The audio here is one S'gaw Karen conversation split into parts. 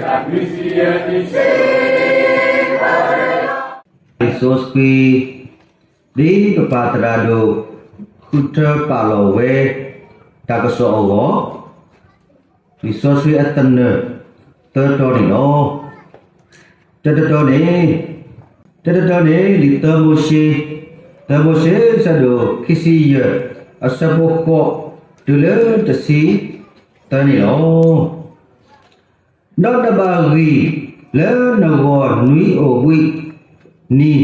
လံာ်စီဆှံ ဒ်ပပၢ်သရၣ်ဒိၣ် ဃုထၢပာ်လီၤဝဲ တၢ်ကစီၣ်အဂီၢ်, လံာ်စီဆှံအသနၢၣ် သၢတီၤန့ၣ်လီၤ. တၢတတီၤန့ၣ်, တၢတတီၤန့ၣ် လံာ်သၢမိၤၡ့, သၢမိၤၡ့ ဆၢဒိၣ်ခံဆံယဲၢ် အဆၢဖိဃိး တုၤလၢတဆံသၢန့ၣ်လီၤ. ဒီးတဘၣ်ဂံၢ်လၢနဂီၢ်နွံအိၣ်ဘှံးနံၤ,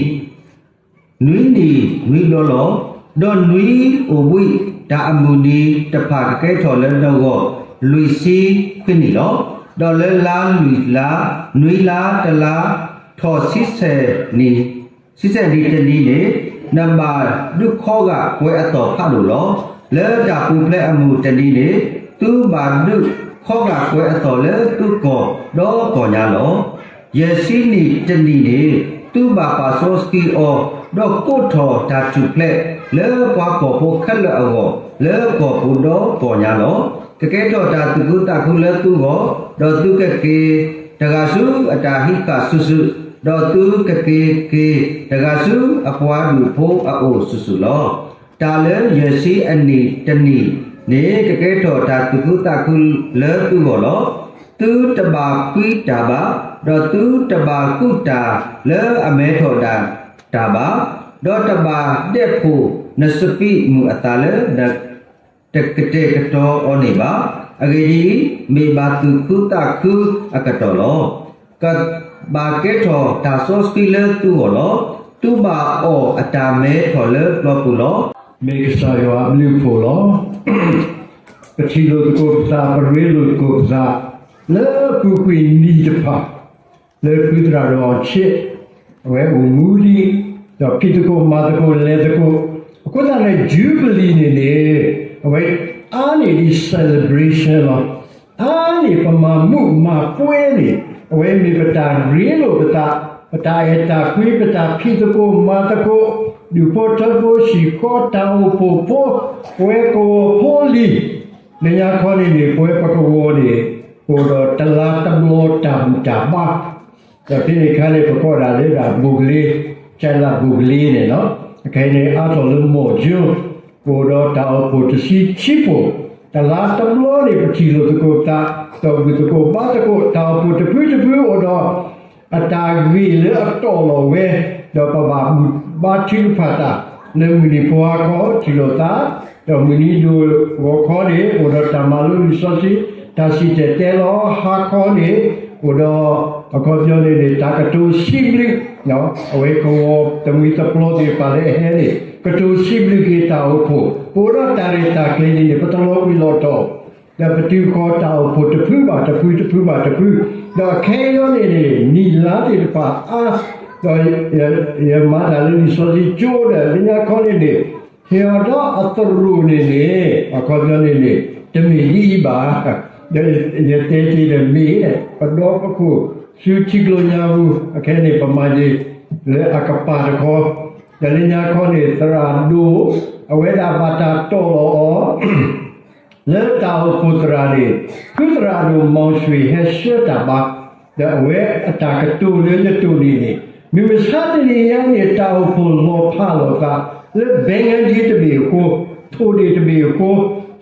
နွံနံၤနွံဘျီလီၤ. ဒီးနွံအိၣ်ဘှံးတၢ်အမုၢ်နံၤတဖၣ် ကကဲထီၣ်လၢနဂီၢ်လွံၢ်ဆံခွံနံၣ်လီၤ. ဒီးလၢလါလွံၢ်လါ, နွံလါတလါ, ထီၣ်ဆံဆဲၣ်နံၣ် ဆံဆဲၣ်နံၣ်တနံၤန့ၣ် နဘၣ်ဒုးခီဂာ်ကွဲၤအသီၣ်ဖးဒိၣ်လီၤ. လၢတၢ်ပူၤဖျဲးအမုၢ်တနံၤန့ၣ် သုဘၣ်ဒုးခီဂာ်ကွဲၤအသီၣ်လၢသုကီၢ် ဒီးကီၢ်ညါလီၤ. ယဲၢ်ဆံနံၣ်တနံၤန့ၣ် သုဘၣ်ပာ်စီဆှံအီၤ, ဒီးကိးထီၣ်တၢ်ထူၣ်ဖျဲးလၢပှၤကီၢ်ဖိခဲလၢာ်အဂီၢ် လၢကီၢ်ပူၤဒီးကီၢ်ညါလီၤ. ကကဲထီၣ်တၢ်သူၣ်ခုသးခုလၢသုဂီၢ်, ဒီးသုကက့ၤတဂၤဆူအတၢ်ဟံးဃာ်စုာ်စုာ်, ဒီးသုကက့ၤက့ၤတဂၤဆူအပှၤဒူၣ်ဖိအအိၣ်စုာ်စုာ်လီၤ. တၢ်လၢယဲၢ်ဆံအနံၣ်တနံၤန့ၣ် ကကဲထီၣ်တၢ်သူၣ်ခုသးခုလၢသုဂီၢ်လီၤ. သုတဘၣ်ဖှံတၢ်ဘၣ်, ဒီးသုတဘၣ်ကူးတၢ်လၢအမဲထီၣ်ဒၣ်တၢ်ဘၣ်, ဒီးတဘၣ်ဒဲးဖှိၣ်နစပံးမုၢ်အသးလၢ တကတဲာ်ကတီၤအီၤန့ၣ်ဘၣ်. အဂ့ၢ်ဒ်အံၤ, မ့ၢ်ဘၣ်သူၣ်ခုသးခုအကတီၢ်လီၤ. ကဘၣ်ကဲထီၣ်တၢ်စီဆှံလၢသုဂီၢ်လီၤ. သုဘၣ်အီၣ်အတၢ်မဲထီၣ်လၢပျီပူၤလီၤ. မ့ၢ်ကစၢ်ယွၤအဘျုးအဖှိၣ်လီၤ. ပထံၣ်လိာ်သကိးပသး, ပရ့လိာ်သကိးပသး, လၢအပူၤကွံာ်နံၣ်တဖၣ် လၢဖုသရၣ်ဒိၣ်အီၣ်ဆ့ၣ် အဝဲအိၣ်မူဒံး, ဒီးဖံးသကိးမၤသကိးလဲၤသကိး, အဃိသတးန့ၣ် Jubilee န့ၣ်န့ၣ် အဝဲအါန့ၢ်ဒ် celebration လီၤ. အါန့ၢ်ပမၤမုာ်မၤပှဲၤန့ၣ် အဝဲမ့ၢ်ပတၢ်ရ့လိာ်ပသး, ပတၢ်အဲၣ်တၢ်ကွံ, ပတၢ်ဖံးသကိးမၤသကိး, ဒူၣ်ဖိထၢဖိ ဟံၣ်ဃီ တၢ်အိၣ်ဖှိၣ်ဖိ, ပဝဲကဝီၤဖိလံၤ, လၢညါခီန့ၣ်န့ၣ် ပဝဲပကဝီၤန့ၣ် အိၣ်ဒီးတလါတဘျီတၢ်ဘူၣ်တၢ်ဘါ, ဒီးဖဲန့ၣ်အခါန့ၣ် ပကိးဒၣ်လၢဒၣ်ဘိၣ်ကလ့, ကၠဲလၢဘိၣ်ကလ့န့ၣ်လီၤ. အခဲအံၤန့ၣ် အါထီၣ်လၢ မော်ကၠိ, အိၣ်ဒီးတၢ်အိၣ်ဖှိၣ်တဆံခံဖှိၣ်, တလါတဘျီန့ၣ် ပထံၣ်လိာ်သကိးပသး, ဒီးဘူၣ်သကိးဘါသကိး, တၢ်အိၣ်ဖှိၣ်တဖုတဖုအိၣ်ဒီး အတၢ်ဂ့ၢ်လၢအတီၢ်လီၤဝဲ, ဒီးပဘၣ်ဘူၣ်ဘါထုကဖၣ်တၢ်, လၢမုၢ်နံၤဖိဟါခီထံၣ်လိာ်သး, ဒီးမုၢ်နံၤဒိၣ်ဂီၤခီန့ၣ် အိၣ်ဒီးတၢ်မၤလိလံာ်စီဆှံ, တၢ်စံၣ်တဲၤတဲလီၤ, ဟါခီန့ၣ် အိၣ်ဒီး အခီပညီန့ၣ်န့ၣ် တၢ်ကတိၤစံးဘျုး အဝဲကဝီၤသမံသပျီသ့ၣ်တဖၣ်လၢအဟဲန့ၣ် ကတိၤစံးဘျုးက့ၤတၢ်အိၣ်ဖှိၣ်, ပအိၣ်ဒီးတၢ်ရဲၣ်တၢ်ကျဲၤန့ၣ်န့ၣ် ပတလီၤဝံၤလီၤတီၤ ဒီးပတုၤဃီၤတၢ်အိၣ်ဖှိၣ်တဖုဘၣ်တဖု တဖုဘၣ်တဖု, ဒီးခဲအံၤန့ၣ်န့ၣ် နံၣ်လါသ့ၣ်တဖၣ်အါ, ဒီးယမၤတၢ်လၢလံာ်စီဆှံကၠိဒီး လၢညါခီန့ၣ်န့ၣ် ဟ့ၣ်အီၤဒီးအသရိာ်န့ၣ်န့ၣ် အခီပညီန့ၣ်န့ၣ် တမ့ၢ်ဒ်အံၤဘၣ်, ဒီးယတဲတ့ၢ်ဒီးမ့ၢ် ပဒီပခိၣ် ဆူထံကျိညါပူၤ အခဲန့ၣ် ပမၤယံၤလၢအကပၤတခီ, ဒီးလၢညါခီန့ၣ် သရၣ်ဒိၣ် အဝဲဒၣ်ဘၣ်တၢ်တီၢ်လီၤအီၤ လၢတၢ်အိၣ်ဖှိၣ်သရၣ်န့ၣ် ဖုသရၣ်ဒိၣ် မောင်ရွှေ ဟဲဆှၢတၢ်ဘါ, ဒီးအဝဲအတၢ်ကတိၤလၢယတိၢ်န့ၣ်န့ၣ် မုၢ်မဆါတနံၤညါန့ၣ် တၢ်အိၣ်ဖှိၣ်လီၤဖးလိာ်သး လၢဘဲငါဒံတဘ့ၣ်အဃိ, ထိၣ်ဒ့ၣ်တဘ့ၣ်အဃိ,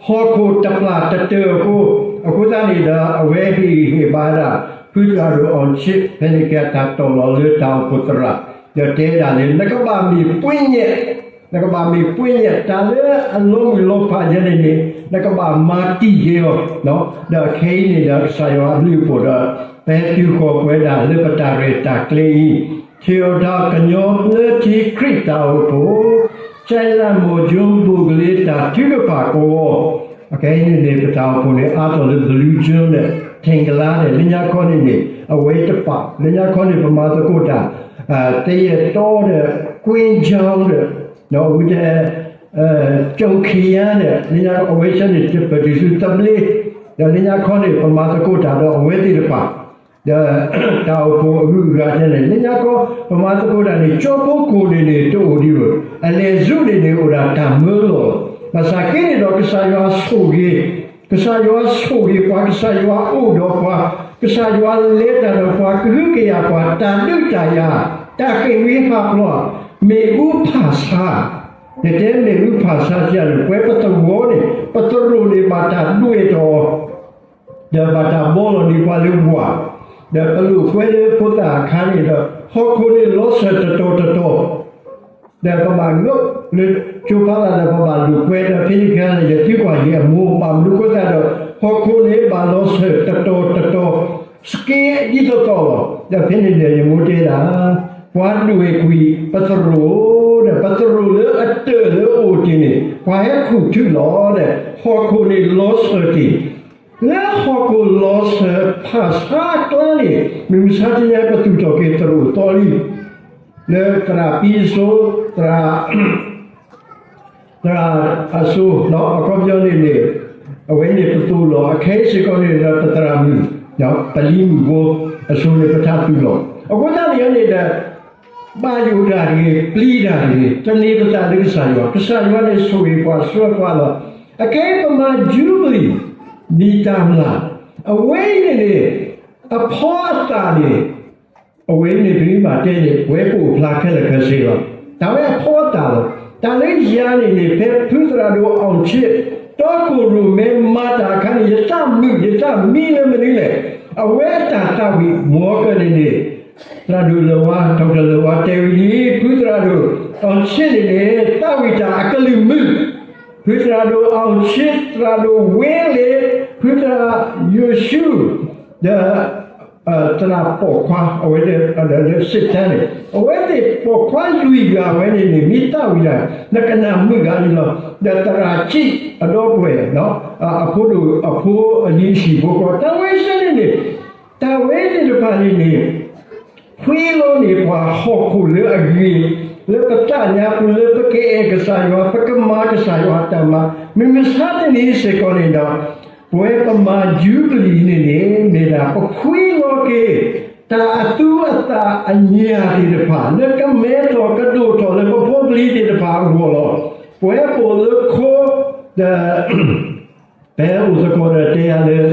ဟီၣ်ခိၣ်တပျၢ်တတၢၢ်အဃိ, အဃိသတးန့ၣ်ဒီး အဝဲဟ့ၣ်ဂံၢ်ဟ့ၣ်ဘါဒၣ် ဖုသရၣ်ဒိၣ် အောင်ချစ် ဖဲန့ၣ်က့ၤအတၢ်တီၢ်လီၤလၢတၢ်အိၣ်ဖှိၣ်သရၣ်, ဒီးတဲဒၣ်လၢ နကဘၣ်မ့ၢ်ပှ့ၤညဲၣ် နကဘၣ်မ့ၢ်ပှ့ၤညဲၣ် တၢ်လၢအလီၤမုၢ်လီၤဖးယဲန့ၣ်န့ၣ် နကဘၣ်မၤတံၢ်က့ၤအီၤ, ဒီးအခဲအံၤန့ၣ်ဒီး ကစၢ်ယွၤအဘျုးအဖှိၣ်ဒီး ပဟဲတုၤဃီၤပဝဲဒၣ်လၢပတၢ်ရဲၣ်တၢ်ကျဲၤအံၤ, ထံၣ်အီၤတၢ်ကညီဘျၢထံခရံာ်တၢ်အိၣ်ဖှိၣ်, ကၠဲလၢမိၢ်ကၠိဘိၣ်ကလ့တၢ်ထုကဖၣ်ကဝီၤ, အခဲအံၤန့ၣ်န့ၣ် ပတၢ်အိၣ်ဖှိၣ်န့ၣ် အါထီၣ်လၢ blue zone ဒီး ထ့ၣ်ကလါဒီး လၢညါခီန့ၣ်န့ၣ် အဝဲတပာ် လၢညါခီန့ၣ် ပမၤသကိးတၢ် သရဲတောဒီး ကွင်းချောင်းဒီး ဒီးဝံၤဒီး ကၠုၣ်ခ့ယါဒီး လၢညါခီအဝဲဆၢန့ၣ် ပတုၤဆူသဘျ့, ဒီးလၢညါခီန့ၣ် ပမၤသကိးတၢ်ဒီးအဝဲသ့ၣ်တဖၣ်, ဒီးတၢ်အိၣ်ဖှိၣ်အဂုၤအဂၤဆၢန့ၣ် လၢညါခီ ပမၤသကိးတၢ်န့ၣ် ကၠိဖိကိၣ်န့ၣ်န့ၣ် တအိၣ်ဒံးဘၣ်, အလဲၤဆူန့ၣ်န့ၣ် အိၣ်ဒၣ်တၢ်မၢလီၤ, ဘၣ်ဆၣ်က့န့ၣ်ဒီး ကစၢ်ယွၤဆိၣ်ဂ့ၤ ကစၢ်ယွၤဆိၣ်ဂ့ၤပှၤ, ကစၢ်ယွၤအိၣ်ဒီးပှၤ, ကစၢ်ယွၤလဲၤတၢ်ဒီးပှၤ, ကဟုကယာ်ပှၤ, တၢ်ဒုးတၢ်ယၤ, တၢ်ဃ့ၢ်မှံဟးဖျိး, မ့ၣ်အူဖၣ်ဆါ, ယတဲမ့ၣ်အူဖၣ်ဆါစံးန့ၣ် ပဝဲပသဝီန့ၣ် ပသရိာ်န့ၣ်ဘၣ်တၢ်ဒွဲၣ်ထီၣ် ဒီးဘၣ်တၢ်ဘှီလီၤန့ၢ်ပှၤလၢဝၤ, ဒီးပလိာ်ကွဲလၢဖိသၣ်အခါန့ၣ်ဒီး ဟီၣ်ခိၣ်န့ၣ်လီၤစၢၤတတီၤတတီၤ, ဒီးပဘၣ်ငိၣ်လၢကၠိဖးလၢ်ဒီးပဘၣ်လိာ်ကွဲဒီး ဖဲန့ၣ်ခါန့ၣ် ယသံကွၢ်ယဲအမိၢ် ဘၣ်မနုၤအဃိသတးဒီး ဟီၣ်ခိၣ်န့ၣ်ဘၣ်လီၤစၢၤတတီၤတတီၤ စကဲဒ်သိးသိးလီၤ. ဒီးဖဲန့ၣ်ဒီးယမိၢ်တဲဒၣ် ပှၤဒွဲၣ်ကွံာ်ပသရိာ်ဒီး ပသရိာ်လၢအတၢၢ်လၢအအိၣ်တ့ၢ်န့ၣ် ပှၤဟဲခူၣ်ထုလီၤဒီး ဟီၣ်ခိၣ်န့ၣ်လီၤစၢၤတ့ၢ် လၢဟီၣ်ခိၣ်လီၤစၢၤဖၣ်ဆါအကျါန့ၣ် မုၢ်မဆါတနံၤပသူၣ်ထီၣ်က့ၤသရိာ်သီလံ, လၢသရၣ်ပံစိ သရၣ် သရၣ်အစိ အခီပညီန့ၣ်န့ၣ် အဝဲန့ၣ်ပသူၣ်လီၤ အခဲအံၤစ့ၢ်ကီးန့ၣ်ဒီး ပသရၣ်မုၣ် ပလံၤမုၣ်ဖိအစိၤန့ၣ် ပထးသူၣ်လီၤ. အဃိသတးန့ၣ်န့ၣ်ဒီး ဘၣ်ယိၣ်တၢ်တဂ့ၤ, ပျံၤတၢ်တဂ့ၤ, သန့ၤပသးလၢကစၢ်ယွၤ, ကစၢ်ယွၤန့ၣ်ဆိၣ်ဂ့ၤပှၤဆှၢပှၤလီၤ. အခဲအံၤပမၤယူဘလံၤ နံၣ်တၢ်မျၢ် အဝဲအံၤန့ၣ်န့ၣ် အဖီအသၣ်န့ၣ် အဝဲန့ၣ်ပမ့ၢ်ဘၣ်တဲန့ၣ် ပဝဲပအိၣ်ဖျါခဲလၢာ်ခဲဆ့လီၤ. တၢ်ဝဲအဖီအသၣ်လီၤ. တၢ်လၢယၤန့ၣ်န့ၣ် ဖဲဖုသရၣ်ဒိၣ်အီၣ်ဆ့ တီခိၣ်ရိၣ်မဲ မၤတၢ်အခါန့ၣ် ယသးမုာ်ယသးမံလၢမနုၤလဲၣ်. အဝဲအတၢ်သးဝံၣ်မီၤကၢၢ်န့ၣ်န့ၣ် သရၣ်ဒိၣ်လၢၤဝါ ဒီကတၢၢ်လၢၤဝါတဲဝဲလံ ဖုသရၣ်ဒိၣ်အီၣ်ဆ့န့ၣ်န့ၣ် သးဝံၣ်တၢ်အကလုၢ်မုာ် ဖုသရၣ်ဒိၣ်အီၣ်ဆ့ သရၣ်ဒိၣ်ဝ့လ့ၣ် ဖုသရၣ်ယိၤၡူ ဒီး သရၣ်ပိာ်ခွါ အဝဲသ့ၣ်လၢစ့းတၢန့ၣ် အဝဲသ့ၣ်ပိာ်ခွါလွံၢ်ဂၤဝဲန့ၣ်န့ၣ် မ့ၢ်သးဝံၣ်တၢ် နကနၣ်မုာ်ဂၤန့ၣ်လီၤ. ဒီးသရၣ်ကံၣ်အဒီပုၢ်ဝဲၢ် အဖိဒိၣ်အဖိအလံၤအဟံၣ်ဖိဃီ တၢ်ဝဲဆၢန့ၣ်န့ၣ် တၢ်ဝဲသ့ၣ်တဖၣ်န့ၣ်န့ၣ် ဖှံလီၤန့ၢ်ပှၤဟီၣ်ခိၣ်လၢအဂ့ၤ လၢပသးညါပူၤလၢပကအဲၣ်ကစၢ်ယွၤ ပကမၤကစၢ်ယွၤအတၢ်မၤ မုၢ်မဆါတနံၤစ့ၢ်ကီးန့ၣ်ဒီး ပဝဲပမၤယူဘလံၤန့ၣ်န့ၣ် မ့ၢ်ဒၣ်ပဖှံလီၤက့ၤ တၢ်အသူအသၣ်အညၣ်သ့ၣ်တဖၣ် လၢကမဲထီၣ်ကဒိၣ်ထီၣ်လၢပဖိပလံၤသ့ၣ်တဖၣ်အဂီၢ်လီၤ. ပဝဲပအိၣ်လၢခိ ဒီး ပဟဲအိၣ်သကိးဒီးတဲယၤလၢ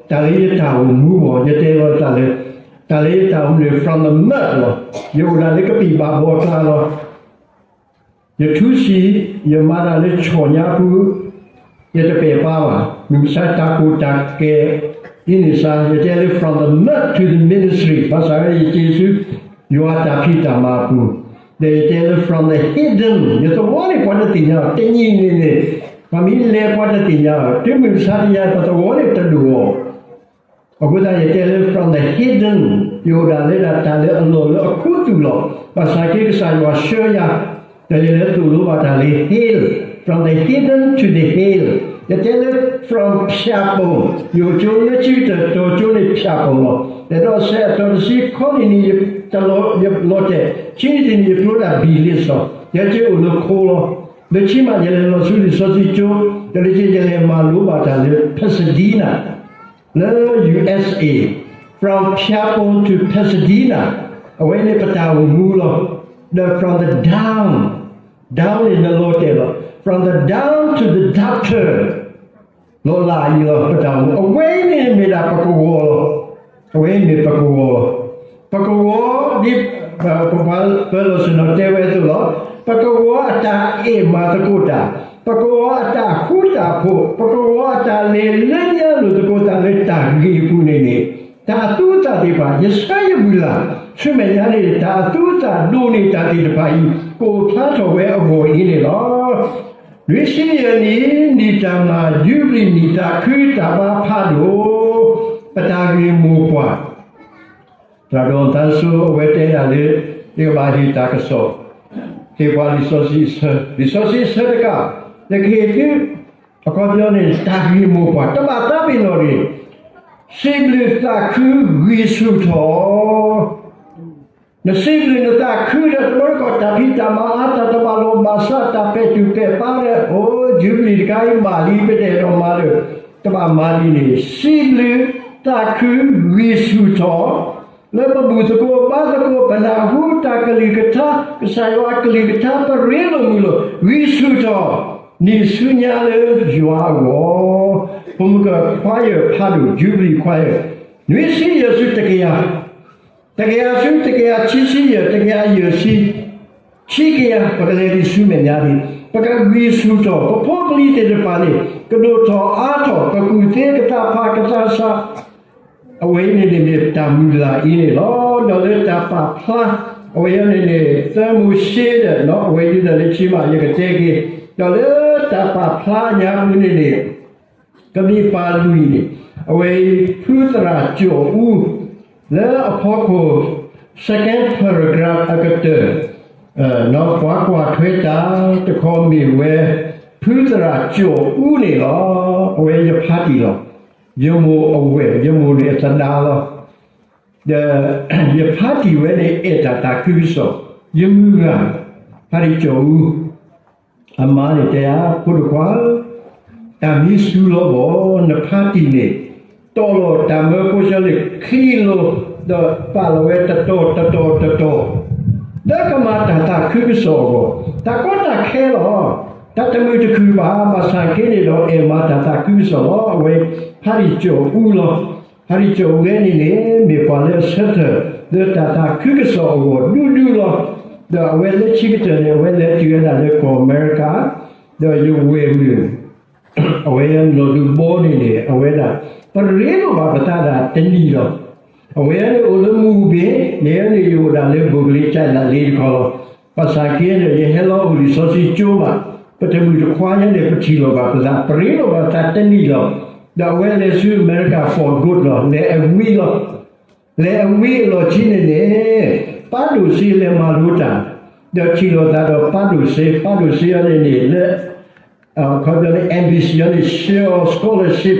တၢ်လၢယတၢ်အိၣ်မူအဂီၢ် ယတဲလီၤတၢ်လၢ တၢ်လၢယတၢ်အိၣ်မူန့ၣ် from the mud လီၤ. ယအိၣ်ဒၣ်လၢကပံာ်ဘၣ်ဘီအကျါလီၤ. ယထူစံး ယမၤတၢ်လၢဆီၣ်ညါပူၤ ယတပဲာ်ပါဘၣ်. မုၢ်မဆါတၢ်ကိၢ်တၢ်ကဲ အံၤန့ၣ်စါ ယတဲလၢ from the mud to the ministry ဘၣ်ဆၣ်ဝဲယစံးဆူ ယွၤတၢ်ဖံးတၢ်မၤအပူၤ, ဒီးယတဲလၢ from the hidden ယသဝီန့ၣ်ပှၤတသ့ၣ်ညါအီၤ တနံၤန့ၣ်န့ၣ် ပှၤမ့ၢ်လဲၤပှၤတသ့ၣ်ညါအီၤ တုၤမုၢ်မဆါတနံၤညါ ပသဝီန့ၣ်တဒိၣ်အီၤ အဃိသတးယတဲလၢ from the hidden ယအိၣ်ဒၣ်လၢဒၣ်တၢ်လၢအလီၢ်လၢအခူသူၣ်လီၤ. ဘၣ်ဆၣ်က့ကစၢ်ယွၤဆှၢယၤ ဒီးယလဲၤသိၣ်လိဘၣ်တၢ်လၢ hill, from the hidden to the hill ယတဲလၢ from ဖၠၣ်ပိၣ် ယအိၣ်ကၠိလၢဆံကတၢၢ်တီၤကၠိန့ၣ်ဖၠၣ်ပိၣ်လီၤ. ဒီးဒီးဆဲးအတီၤတဆံခီနံၣ်န့ၣ် ယလီၤတဲာ် ဆံနံၣ်တနံၣ်ယဖျိဒၣ်ဘံၣ်လ့စီၤ ယက့အိၣ်လၢခိလီၤ. လၢဆံမးယလဲၤလီၤဆူလံာ်စီဆှံကၠိ ဒီးလၢက့ယလဲၤမၤလိဘၣ်တၢ်လၢ Pasadena လၢ ယူၣ်အ့းအ့း from ဖၠၣ်ပိၣ် to Pasadena အဝဲန့ၣ်ပတၢ်အိၣ်မူလီၤ. ဒီး from the down, down န့ၣ်နလီၤတဲာ်လီၤ. From the down to the doctor လီၤလးအံၤလီၤ ပတၢ်အိၣ်မူ အဝဲအံၤန့ၣ်မ့ၢ်ဒၣ်ပကဝီၤလီၤ. အဝဲအံၤမ့ၢ်ပကဝီၤလီၤ. ပကဝီၤ ဒ်ပှၤပၢၤလီၢ်ဆ့ၣ်နီၤတဲဝဲအသိးလီၤ. ပကဝီၤအတၢ်အဲၣ်မၤသကိးတၢ်, ပကဝီၤအတၢ်ဃူတၢ်ဖိး, ပကဝီၤအတၢ်လဲၤလၢညါလိာ်သကိးသးလၢတၢ်ဂ့ၤအပူၤန့ၣ်န့ၣ်, တၢ်အသူအသၣ်သ့ၣ်တဖၣ် ယဆၢယမုၢ်လၢ် ဆူမဲာ်ညါန့ၣ် တၢ်အသူအသၣ်ဒိၣ်န့ၢ်တၢ်သ့ၣ်တဖၣ်အံၤ ကအိၣ်ဖျါထီၣ်ဝဲအဂီၢ်အံၤန့ၣ်လီၤ. နွံဆံယဲၢ်နံၣ် နံၣ်တၢ်မၤ ယူဘလံၤနံၣ် သးခုတၢ်ဘါဖးဒိၣ် ပတၢ်ဂ့ၢ်မိၢ်ပှၢ် သရၣ်ဒိၣ်သန်းစိုး အဝဲတဲဒၣ်လၢ ယကဘၣ်ဟ့ၣ်တၢ်ကစီၣ်, ဟ့ၣ်ပှၤလံာ်စီဆှံအဆၢ, လံာ်စီဆှံအဆၢတကး ယကဟ့ၣ်သု အခီပညီန့ၣ် တၢ်ဂ့ၢ်မိၢ်ပှၢ် တဘၣ်သးပ့ၤနီၣ်န့ၣ် စံးဘျုးသးခုဂံၢ်ဆူၣ်ထီၣ် နစံးဘျုးနသးခုဒီး တဘျီတခီၣ် တၢ်ဖံးတၢ်မၤအါ တၢ်တဘၣ်လိာ်ဘၣ်စး တၢ်ပဲာ်တူၢ်ပဲာ်ပါဒီး အိၣ်ယူဘလံၤတခါအံၤမၤလံ ပတအဲၣ်ဒိးမၤဒီး တဘၣ်မၤဒ်န့ၣ် စံးဘျုးသးခုဂံၢ်ဆူၣ်ထီၣ် လၢပဘူၣ်သကိးဘါသကိး ပနၢ်ဟူတၢ်ကလုၢ်ကထါ ကစၢ်ယွၤအကလုၢ်ကထါ ပရ့လိာ်မုာ်လိာ် ဂံၢ်ဆူၣ်ထီၣ် နံၣ်ဆူညါလၢယွၤအဂီၢ်, ပမုၢ်ကခွါယၢၢ်ဖးဒိၣ် Jubilee Choir, နွံဆံယဲၢ်ဆူတကယၤ, တကယၤဆူတကယၤခံဆံယဲၢ်, တကယၤယဲၢ်ဆံ, ခံကယၤ ပကလဲၤဒံးဆူမဲာ်ညါန့ၣ်, ပကဂံၢ်ဆူၣ်ထီၣ် ပဖိပလံၤသ့ၣ်တဖၣ်န့ၣ် ကဒိၣ်ထီၣ်အါထီၣ် ကကူၣ်သ့ကသးဖးကသးဆး အဝဲအံၤန့ၣ်န့ၣ်မ့ၢ်တၢ်မုၢ်လၢ်အံၤန့ၣ်လီၤ. ဒီးလၢတၢ်ပာ်ဖျါ အဝဲအံၤန့ၣ်န့ၣ် သၢမိၤၡ့ဒီး အဝဲယုၢ်ဒီးလၢခံမး ယကတဲက့ၤ, ဒီးလၢတၢ်ပာ်ဖျါညါအံၤန့ၣ်န့ၣ် ကမ့ၢ်ပာ်လွံၢ်န့ၣ်, အဝဲအံၤ ဖုသရၣ်ကၠီၣ်အူ လၢအဖီခိၣ် second paragraph အကတၢၢ် ပှၤကွၢ်ထွဲတၢ်တခီမ့ၢ်ဝဲ ဖုသရၣ်ကၠီၣ်အူန့ၣ်လီၤ. အဝဲယဖးတံၢ်လီၤ. ယမိၢ်အဝဲၢ်, ယမိၢ်န့ၣ်အသဒါလီၤ. ဒီးယဖးတံၢ်ဝဲန့ၣ် အဲၣ်တၢ်သးခုကစီၣ်, ယမုၢ်ဂၤ ဖးတံၢ်ကၠီၣ်အူ အမါန့ၣ်တဲဧါ, ဖိဒိၣ်ခွါ, တၢ်မံစူၤလီၤဘၣ်, နဖးတံၢ်န့ၣ် တီၢ်လီၤတၢ်မၢဖိဆၢန့ၣ် ချံလီၤ, ဒီးပာ်လီၤဝဲတတီၤတတီၤတတီၤ လၢကမၤတၢ်သးခုကစီၣ်အဂီၢ်, တၢ်ကီတၢ်ခဲလီၤ. တၢ်တမုာ်တခုၣ်ဘၣ်, ဘၣ်ဆၣ်က့န့ၣ်ဒီး အဲၣ်မၤတၢ်သးခုကစီၣ်လီၤ. အဝဲ ဖးတံၢ်ကၠီၣ်အူလီၤ. ဖးတံၢ်ကၠီၣ်အူဝဲန့ၣ်န့ၣ် မ့ၢ်ပှၤလၢအဆၢထၢၣ် လၢတၢ်သးခုကစီၣ်အဂီၢ်ဒူဒူလီၤ. ဒီးအဝဲလၢခံကတၢၢ်န့ၣ် အဝဲလဲၤတုၤဝဲဒၣ်လၢကီၢ်အမဲရကၤ, ဒီးယဝဲၢ်မုၣ် အဝဲနီၢ်ဒုးဘီန့ၣ်န့ၣ် အဝဲဒၣ် ပရ့လိာ်ဘၣ်ပသးဒၣ်တနံၣ်လီၤ. အဝဲန့ၣ်အိၣ်လၢမူဘ့ၣ်, ယဲန့ၣ်ယအိၣ်ဒၣ်လၢဘိၣ်ကလံၤကၠဲးလးလ့တခီလီၤ. ဘၣ်ဆၣ်က့န့ၣ် ယဟဲလီၤအိၣ်လံာ်စီဆှံကၠိဘၣ်, ပတမုၢ်တခွါညါန့ၣ် ပထံၣ်လိာ်ဘၣ်ပသး, ပရ့လိာ်ဘၣ်ပသးတနံၣ်လီၤ. ဒီးအဝဲလဲၤဆူအမဲရကၤ for good လီၤ, လဲၤအဝံၤလီၤ. လဲၤအဝံၤအလီၢ်ခံန့ၣ်န့ၣ် ပၢ်ဒိၣ်စ့လဲၤမၤလိတၢ်, ဒီးထံၣ်လိာ်သးဒီးပၢ်ဒိၣ်စ့, ပၢ်ဒိၣ်စ့အံၤန့ၣ်န့ၣ် လၢ ခီပညီန့ၣ် embassy အံၤန့ၣ် ဆှၢအီၤ scholarship,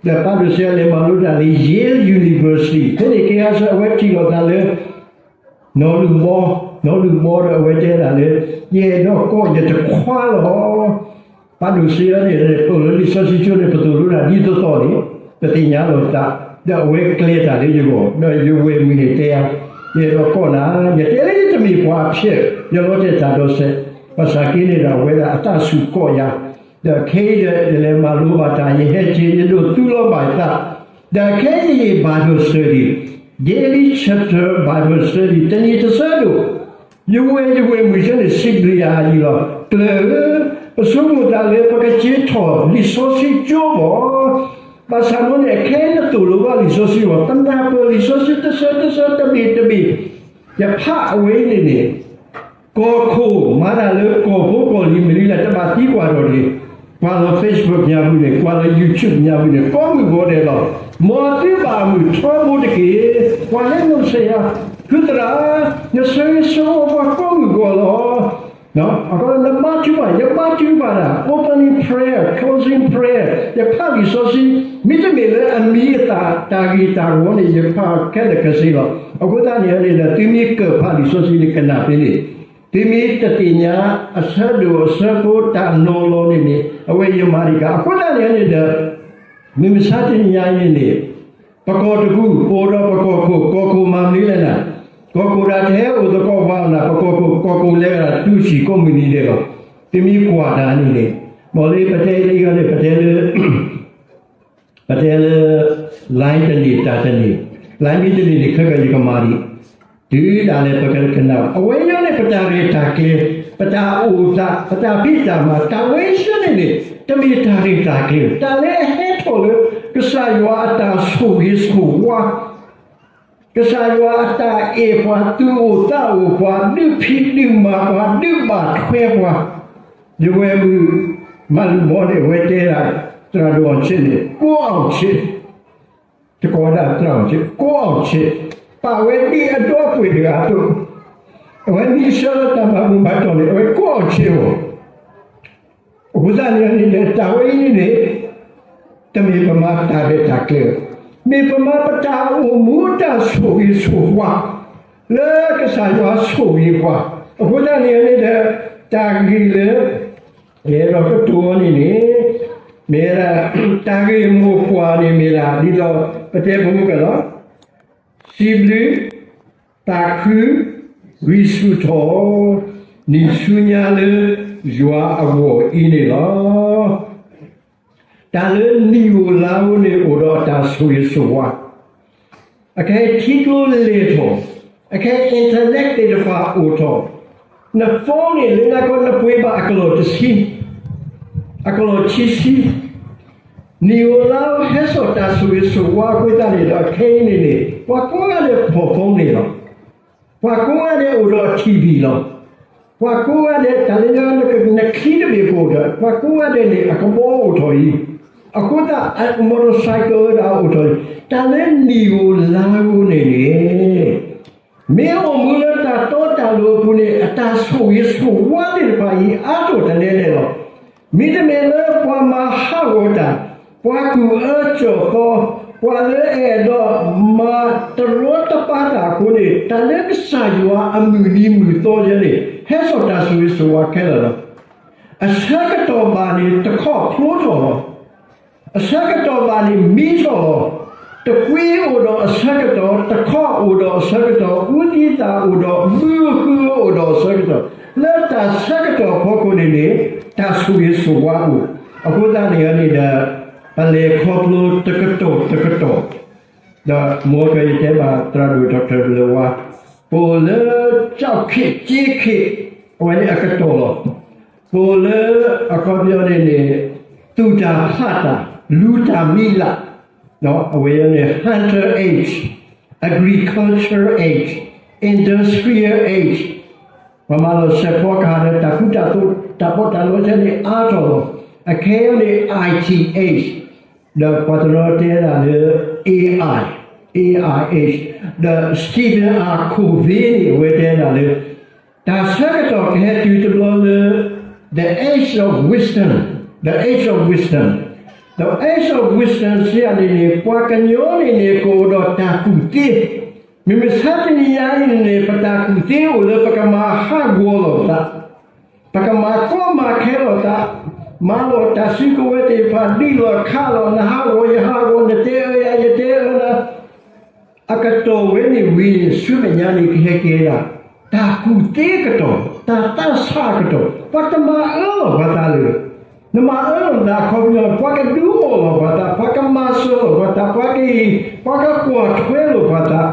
ဒီးပၢ်ဒိၣ်စ့အံၤလဲၤမၤလိတၢ်လၢ Yale University ဖဲန့ၣ်က့ၤအဆၢ အဝဲထံၣ်လိာ်သးလၢ နီၢ်လူၢ်ဘီ, နီၢ်လူၢ်ဘီဒီးအဝဲတဲဒၣ်လၢ ယအဲၣ်ဒိးကိးယတခွါလီၤ. ပၢ်ဒိၣ်စ့အံၤန့ၣ် ပအိၣ်လၢလံာ်စီဆှံကၠိန့ၣ် ပသိၣ်လိတၢ်ဒ်သိးသိးန့ၣ် ပသ့ၣ်ညါလိာ်သး, ဒီးအဝဲကျဲၤတၢ်လၢယဂီၢ်, ဒီးယဝဲၢ်မုၣ်န့ၣ်တဲယၤ, ယအဲၣ်ဒိးကိးနၤ, ယတဲလၢယတမ့ၢ်ပှၤဖျဲး, ယလီၤတဲာ်တၢ်ဒီးစဲး, ဘၣ်ဆၣ်က့န့ၣ်ဒီး အဝဲဒၣ်အသးဆူၣ်ကိးယၤ, ဒီးခဲအံၤဒီး ယလဲၤမၤလိဘၣ်တၢ်, ယဟဲက့ၤ ယဒိးသူလီၤဘၣ်ယသး, ဒီးခဲအံၤယ Bible study, daily chapter Bible study တနံၤတဆၢဒိၣ်, ယဝဲၢ်ယဝဲၢ်မုၣ်ဆၢန့ၣ် စံးဘျုးယၤအံၤလီၤ. ကျၢၢ်ဧၢ, ပဆိကမိၣ်သးလၢပကက့ၤထီၣ်လံာ်စီဆှံကၠိဘၣ်, ဘၣ်ဆၣ်မ့ၢ်န့ၣ် ခဲအံၤနသိၣ်လိဘၣ်လံာ်စီဆှံဘၣ်, ပနၢ်ပၢၢ်လံာ်စီဆှံတဆၢတဆၢတဘ့ၣ်တဘ့ၣ်, ယဖးအဝဲအံၤန့ၣ်န့ၣ် ကီၢ်ခိၣ်မၤတၢ်လၢကီၢ်ဖိကီၢ်လံၤမနုၤလဲၣ် တဘၣ်သံကွၢ်ဒီးတဂ့ၤ, ကွၢ်လၢ Facebook ညါပူၤန့ၣ်, ကွၢ်လၢ YouTube ညါပူၤန့ၣ် ကိးမုၢ်ဂီၤဒဲးလီၤ. မ်သုဘၣ်မုာ်ထီဘိတက့ၢ်. ပှၤလၢနီၢ်ကစၢ်ယွၤ, ဖုသရၣ်, နဆၢဂ့ၤဆၢဝါပှၤကိးမုၢ်ဂီၤလီၤ. အဃိနဘါထုကဖၣ်, ယဘါထုကဖၣ်ဒၣ် opening prayer, closing prayer, ယဖးလံာ်စီဆှံ, မ့တမ့ၢ်လၢအမံၤအသၣ်တၢ်ဂ့ၢ်တၢ်ဝီန့ၣ် ယဖးခဲလၢာ်ခဲဆ့လီၤ. အဃိသတးန့ၣ်န့ၣ်ဒီး သုမ့ၢ်ကၢၢ်ဖးလံာ်စီဆှံန့ၣ် ကနၣ်ဖဲန့ၣ်, သုမ့ၢ်တသ့ၣ်ညါအဆၢဒိၣ်အဆၢဖိတၢ်နီၤလီၤန့ၣ်န့ၣ် အဝဲယမၤတံၢ်ကၤ. အဃိသတးန့ၣ်န့ၣ်ဒီး မုၢ်မဆါတနံၤညါအံၤန့ၣ်န့ၣ် ပကီၢ်တကူၣ် ပအိၣ်ဒီးပကီၢ်ခိၣ်, ကီၢ်ခိၣ်မၤမနုၤလဲၣ်နၤ, ကီၢ်ခိၣ်ဒၣ်ထဲအိၣ်သကိးပှၤအီၤနၤ, ပကီၢ်ခိၣ် ကီၢ်ခိၣ်လဲၤဝဲဒၣ်တုၤဆံးကိးမုၢ်နံၤဒဲးလီၤ. သုမ့ၢ်ကွၢ်တၢ်န့ၣ်န့ၣ်, မ်လၢပတဲလၢအံၤန့ၣ် ပတဲလၢ ပတဲလၢ line တန့ၢ်တၢ်တန့ၢ်, line မ့ၢ်တန့ၢ်န့ၣ် ခဲကယကမၤဒံး, တုၤဒၣ်လဲာ်ပကကနၣ်, အဝဲအံၤန့ၣ် ပတၢ်ရဲၣ်တၢ်ကျဲၤ, ပတၢ်အိၣ်သး, ပတၢ်ဖံးတၢ်မၤ, တၢ်ဝဲဆၢန့ၣ်န့ၣ် တမ့ၢ်တၢ်ရဲၣ်တၢ်ကျဲၤ, တၢ်လၢအဟဲထီၣ်လၢ ကစၢ်ယွၤအတၢ်ဆိၣ်ဂ့ၤဆိၣ်ဝါ ကစၢ်ယွၤအတၢ်အဲၣ်ပှၤ, သူၣ်အိၣ်သးအိၣ်ပှၤ, ဒုးဖံးဒုးမၤပှၤ, ဒုးဘၣ်ထွဲပှၤ, ယဝဲၢ်မုၣ် မၤလူၤဘီန့ၣ် အဝဲတဲဒၣ် သရၣ်ဒိၣ်အောင်ချစ်န့ၣ် ကိးအောင်ချစ်, တကိးဝဲဒၣ်သရၣ်ဒိၣ်အောင်ချစ်, ကိးအောင်ချစ်, ပာ်ဝဲဒ်အဒီပုၢ်ဝဲၢ်တဂၤအသိး, အဝဲမ့ၢ်ဆှၢလၢတၢ်မၤဘူၣ်မၤတီၢ်န့ၣ် အဝဲကိးအောင်ချစ်အီၤ အဃိသတးန့ၣ်န့ၣ်ဒီး တၢ်ဝဲအံၤန့ၣ် တမ့ၢ်ပမၤတၢ်ရဲၣ်တၢ်ကျဲၤ, မ့ၢ်ပမၤပတၢ်အိၣ်မူတၢ်ဆိၣ်ဂ့ၤဆိၣ်ဝါ လၢကစၢ်ယွၤဆိၣ်ဂ့ၤပှၤ. အဃိသတးန့ၣ်န့ၣ်ဒီး တၢ်ဂ့ၢ်လၢ ယအဲၣ်ဒိးကတိၤအီၤန့ၣ်န့ၣ် မ့ၢ်ဝဲဒၣ် တၢ်ဂ့ၢ်မိၢ်ပှၢ်န့ၣ်မ့ၢ်ဒၣ် ဒ်သိးပတဲဖိမုၣ်ကလီၤ စံးဘျုး သးခု ဂံၢ်ဆူၣ်ထီၣ် နံၣ်ဆူညါလၢ ယွၤအဂီၢ်အံၤန့ၣ်လီၤ. တၢ်လၢနံၣ်ဧိၤလါဧိၤန့ၣ် အိၣ်ဒီးအတၢ်ဆိၣ်ဂ့ၤဆိၣ်ဝါ, အခဲအံၤထံကျိလ့ၢ်ထီၣ်, အခဲအံၤ internet သ့ၣ်တဖၣ်အိၣ်ထီၣ်, န phone န့ၣ် လၢနကီၢ်နပှ့ၤဘၣ်အကလီၢ်တဆံ, အကလီၢ်ခံဆံ, နံၣ်ဧိၤလါဧိၤဟဲစိာ်တၢ်ဆိၣ်ဂ့ၤဆိၣ်ဝါအဃိသတးန့ၣ်ဒီး ခဲအံၤန့ၣ်န့ၣ် ပှၤကိးဂၤဒဲးဖီၣ် phone န့ၣ်လီၤ. ပှၤကိးဂၤဒဲးအိၣ်ဒီး TV လီၤ. ပှၤကိးဂၤဒဲးတၢ်လၢနချံတဘ့ၣ်ကအိၣ်ဒီး ပှၤကိးဂၤဒဲးန့ၣ် အကဘီအိၣ်ထီၣ်အံၤ, အဃိသတး motorcycle ဒၣ်အိၣ်ထီၣ်အံၤ, တၢ်လၢနံၣ်ဧိၤလါဧိၤန့ၣ်န့ၣ် မ့ၢ်အိၣ်မူလၢတၢ်တီတၢ်လိၤအပူၤန့ၣ် အတၢ်ဆိၣ်ဂ့ၤဆိၣ်ဝါသ့ၣ်တဖၣ်အံၤ အါထီၣ်တလဲလဲၣ်လီၤ. မ့တမ့ၢ်လၢပှၤမၤဟးဂီၤတၢ်, ပှၤကူၣ်အၢကၠီၣ်သီ, ပှၤလၢအဲၣ်ဒိးမၤတရီတပါတၢ်အဃိန့ၣ် တၢ်လၢကစၢ်ယွၤအမုၢ်နံၤမုၢ်သီယဲန့ၣ် ဟဲစိာ်တၢ်ဆိၣ်ဂ့ၤဆိၣ်ဝါခဲလၢာ်လီၤ. အဆၢကတီၢ်ဘၣ်န့ၣ် တခီဖျိထီၣ်လီၤ. အဆၢကတီၢ်ဘၣ်န့ၣ် မံထီၣ်လီၤ. တကွ့အိၣ်ဒီးအဆၢကတီၢ်, တခီအိၣ်ဒီးအဆၢကတီၢ်, အူသံသးအိၣ်ဒီး, မုၢ်ဃုအိၣ်ဒီးအဆၢကတီၢ်, လၢတၢ်ဆၢကတီၢ်အဖီခိၣ်န့ၣ်န့ၣ် တၢ်ဆိၣ်ဂ့ၤဆိၣ်ဝါအိၣ်. အဃိသတးန့ၣ်န့ၣ်ဒီး ပလဲၤခီဖျိတကတီၢ်တကတီၢ်, ဒီးမ်ကယတဲဘၣ်သရၣ်ဒိၣ် Doctor လၢဝါ, ပအိၣ်လၢ ကၠီၣ်ခ့ၣ်ကၠ့ခ့ၣ်, အဝဲန့ၣ်အကတီၢ်လီၤ. ပအိၣ်လၢ အခီပညီန့ၣ်န့ၣ် သူၣ်တၢ်ဖျးတၢ်, လူၤတၢ်မံလး, အဝဲန့ၣ် hunter age, agriculture age, industrial age, ပှၤမၤလီၤစဲးဖီကဟၣ်ဒီး တၢ်ဃူတၢ်ဖိး တၢ်ပီးတၢ်လီဆဲန့ၣ်အါထီၣ်လီၤ. အခဲအံၤန့ၣ် I T age, ဒီးပှၤတနီၤတဲဒၣ်လၢ A I, A I age, ဒီး Stephen R Covey န့ၣ် အဝဲတဲဒၣ်လၢ တၢ်ဆၢကတီၢ်ကဟဲတုၤတဘျီလၢ the age of wisdom, the age of wisdom, the age of wisdom စံးယၤန့ၣ်န့ၣ် ပှၤကညီန့ၣ်န့ၣ် ကအိၣ်ဒီးတၢ်ကူၣ်သ့, မ့မ့ၢ်ဆါတနံၤညါအံၤန့ၣ်န့ၣ် ပတၢ်ကူၣ်သ့အိၣ်လၢပကမၤဟးဂီၤလိာ်သး, ပကမၤကီမၤခဲလိာ်သး, မၤလိာ်တၢ်စုကဝဲၤသ့ၣ်တဖၣ် ဒုးလိာ်ခးလိာ် နဟးဂီၤယဟးဂီၤ နတဲအၢယၤ ယတဲအၢနၤ, အကတီၢ်ဝဲန့ၣ်ဝံၤန့ၣ် ဆူမဲာ်ညါန့ၣ် ကဟဲကဲဒၣ် တၢ်ကူၣ်သ့အကတီၢ်, တၢ်သးဆးအကတီၢ်, ပှၤတမၤအၢလီၤပှၤသးလၢ နမၤအၢလီၤနသးအခီပညီ ပှၤကဒုးအီၣ်လီၤပှၤသး, ပှၤကမၤစၢၤလီၤပှၤသး, ပှၤက, ပှၤကကွၢ်ထွဲလိာ်ပှၤသး,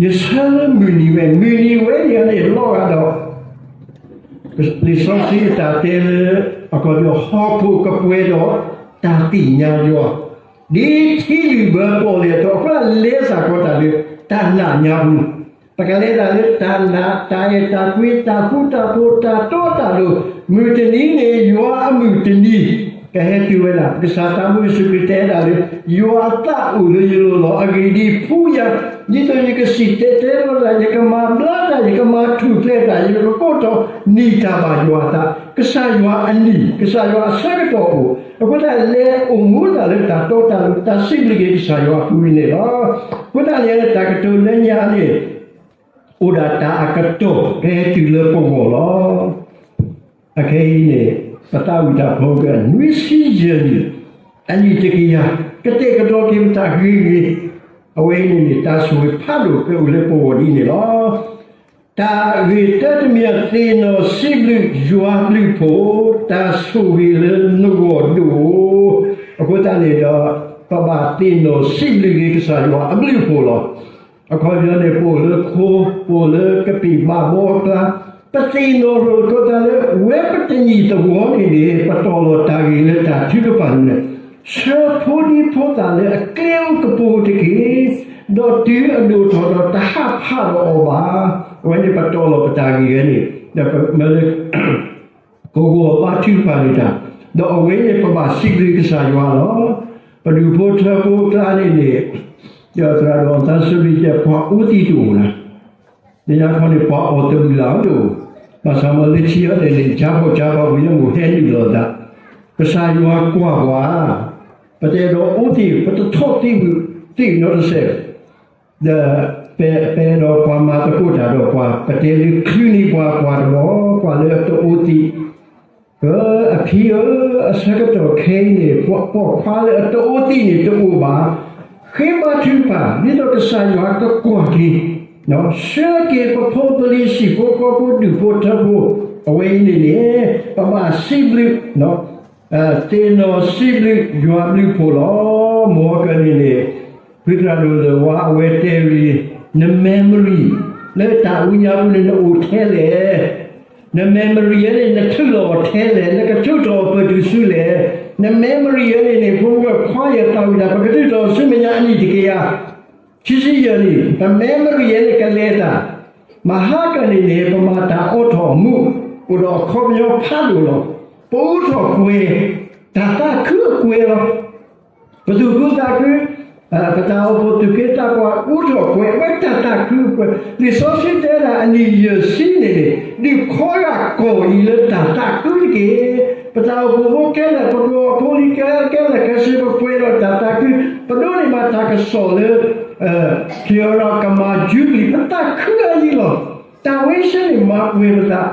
ယဆၢလၢမုၢ်နံၤဝဲ, မုၢ်နံၤဝဲန့ၣ်န့ၣ် လီၤဂာ်ဒီး လံာ်စီဆှံအတၢ်တဲလၢ အခီပညီ ဟီၣ်ခိၣ်ကပှဲၤဒီးတၢ်သ့ၣ်ညါယွၤ, ဒ်ထံလုၣ်ဘၢပီၣ်လဲၣ်အသိး အဃိသတးလဲၤစ့ၢ်ကီးတၢ်လၢတၢ်နာ်ညါပူၤ, ပကလဲၤတၢ်လၢတၢ်နာ်, တၢ်အဲၣ်တၢ်ကွံ, တၢ်ဃူတၢ်ဖိး, တၢ်တီတၢ်လိၤ, မုၢ်တနံၤန့ၣ် ယွၤအမုၢ်တနံၤ ကဟဲတုၤဝဲဒၣ်. ကစၢ်သးဘိယ့ၣ်ၡူးခရံာ်တဲဒၣ်လၢ ယွၤအသးအိၣ်လၢယလိၤလီၤ. အဂ့ၢ်ဒ်အံၤ, ဖှူယၤ, ဒ်သိးယကစံၣ်တဲၤတဲလီၤတၢ်, ယကမၤဘျါတၢ်, ယကမၤထူၣ်ဖျဲးတၢ်, ယကကိးထီၣ်နံၣ်တၢ်ဘၣ်ယွၤအသး, ကစၢ်ယွၤအနံၣ်, ကစၢ်ယွၤအဆၢကတီၢ်အိၣ်. အဃိသတး လဲၤအိၣ်မူဒၣ်လၢတၢ်တီတၢ်လိၤ တၢ်စံးဘျုးက့ၤကစၢ်ယွၤအပူၤန့ၣ်လီၤ. အဃိသတးန့ၣ် တၢ်ကတိၤလၢညါန့ၣ် အိၣ်ဒၣ်တၢ်အကတီၢ် ကဟဲတုၤလၢပဂီၢ်လီၤ. အခဲအံၤန့ၣ် ပသးဝံၣ်တၢ်ဖိကနွံဆံယဲၢ်နံၣ်, အနံၣ်တကယၤ, ကတဲာ်ကတီၤက့ၤပတၢ်ဂ့ၤဂ့ၤ, အဝဲအံၤန့ၣ်န့ၣ် တၢ်ဆိၣ်ဂ့ၤဖးဒိၣ်ကအိၣ်လၢပဂီၢ်ဒ်န့ၣ်လီၤ. တၢ်ဂ့ၢ်တၢတမံၤ သ့ၣ်နီၣ်စံးဘျုးယွၤအဘျုးအဖှိၣ်, တၢ်ဆိၣ်ဂ့ၤလၢနဂီၢ်ဒိၣ်. အဃိသတးန့ၣ်ဒီး ပဘၣ်သ့ၣ်နီၣ်စံးဘျုးက့ၤကစၢ်ယွၤအဘျုးအဖှိၣ်လီၤ. အခီပညီန့ၣ် ပအိၣ်လၢခိ, ပအိၣ်လၢကပံာ်ဘၣ်ဘီအကျါ, ပသ့ၣ်နီၣ်လိာ်သကိးသးလၢ ဝဲပတနံၣ်သဝီန့ၣ်န့ၣ် ပတီၢ်လီၤတၢ်ဂ့ၤလၢတၢ်ထုကဖၣ်န့ၣ်, ဆှၢဖိဒံဖိသၣ်လၢအကျဲအိၣ်ကပူၤတက့ၢ်, ဒီးတုၤအဒိၣ်ထီၣ်ဒီးတဟးဖးဒီးအီၤဘၣ်. အဝဲန့ၣ်ပတီၢ်လီၤပတၢ်ဂ့ၤဝဲန့ၣ်, ဒီးပမ့ၢ်လၢ ကဂီၢ်ဘါထုကဖၣ်န့ၣ်တၢ်, ဒီးအဝဲန့ၣ်ပဘၣ်စံးဘျုးကစၢ်ယွၤလီၤ. ပဒူၣ်ဖိထၢဖိအကျါန့ၣ်န့ၣ်, ဒီးသရၣ်ဒိၣ်သးစူၤဘျံးကဲ ပှၤအိၣ်သံတအိၣ်လၢၤ, လၢညါခီန့ၣ် ပှၤအီၣ်တဘုၣ်လၢ်တအိၣ်, ဘၣ်ဆၣ်မ့ၢ်လၢခံအီၤန့ၣ်န့ၣ် ကၠါဖီၣ်ကၠါဖီၣ်ပူၤယဲၢ်မ့ၢ်ဟဲနုာ်လီၤသး, ကစၢ်ယွၤကွၢ်ပှၤ, ပတအဲၣ်ဒိးအိၣ်သံ, ပတထီၣ်သံဘုၣ်သံနီတစဲး ဒီးပအဲၣ်ဒိးပှၤမၤသကိးတၢ်ဒီးပှၤ, ပတဲလၢချုးန့ၢ်ပှၤ ပှၤတဘီ, ပှၤလၢအတအိၣ်သံ, အဖံဧၢ, အဆၢကတီၢ်ခဲအံၤန့ၣ် ပိာ်ခွါလၢအတအိၣ်သံန့ၣ်တအိၣ်ဘၣ်. ဃ့ဘါထုကဖၣ် ဒ်သိးကစၢ်ယွၤကကွၢ်က့ၤ, ဆှၢက့ၤပဖိပလံၤ ဟံၣ်ဖိဃီဖိ ဒူၣ်ဖိထၢဖိ အဝဲအံၤန့ၣ်န့ၣ် ပဘၣ်စံးဘျုး သ့ၣ်နီၣ်စံးဘျုးယွၤဘျုးဖှိၣ်လီၤ. မ်ကန့ၣ်န့ၣ် ဖုသရၣ်ဒိၣ်လၢၢ်ဝါ အဝဲတဲဝံၤ န memory လၢတၢ်အူညါပူၤန့ၣ် နအိၣ်ထဲလဲၣ်. န memory ဝဲန့ၣ် နထုးလီၤအီၤထဲလဲၣ်, နကထုးထီၣ်အီၤပတုာ်ဆူလဲၣ်. န memory ဝဲန့ၣ်န့ၣ် ဖိမုၣ်ခွါယဲၢ်သးဝံၣ်တၢ် ပကထုးထီၣ်ဆူမဲာ်ညါအနံၣ်တကယၤ ခံဆံယဲၢ်နံၣ်, န memory ဝဲန့ၣ် ကလဲၤတၢ်. မဟါကန့ၣ်န့ၣ် ပမၤတၢ်အိးထီၣ်အမူး အိၣ်ဒီးအခီပညီဖးဒိၣ်လီၤ. ပအိးထီၣ်ကွဲၤ တၢ်သးခုအကွဲၤလီၤ. ပသူၣ်ခုသးခု, ပတၢ်အိၣ်ဖှိၣ်သူၣ်က့သးပှၢ် အိးထီၣ်ကွဲၤ အဝဲတၢ်သးခုအကွဲၤ. လံာ်စီဆှံတဲဒၣ်အနံၣ်ယဲၢ်ဆံန့ၣ်န့ၣ် ဒုးခီဂာ်ကီၢ်အံၤလၢတၢ်သးခုတက့ၢ်. ပတၢ်အိၣ်ဖှိၣ်ဖိခဲလၢာ်, ပကီၢ်ဖိလံၤခဲလၢာ်ခဲဆ့ ပပှဲၤဒီးတၢ်သးခု, ပဒိးန့ၢ်ဘၣ်တၢ်ကစီၣ်လၢ ခ့ၣ်အီၤဒီးကမၤယူဘလံၤ ပသးခုအါယံၤလီၤ. တၢ်ဝဲဆၢန့ၣ် မၤပှဲၤပသး,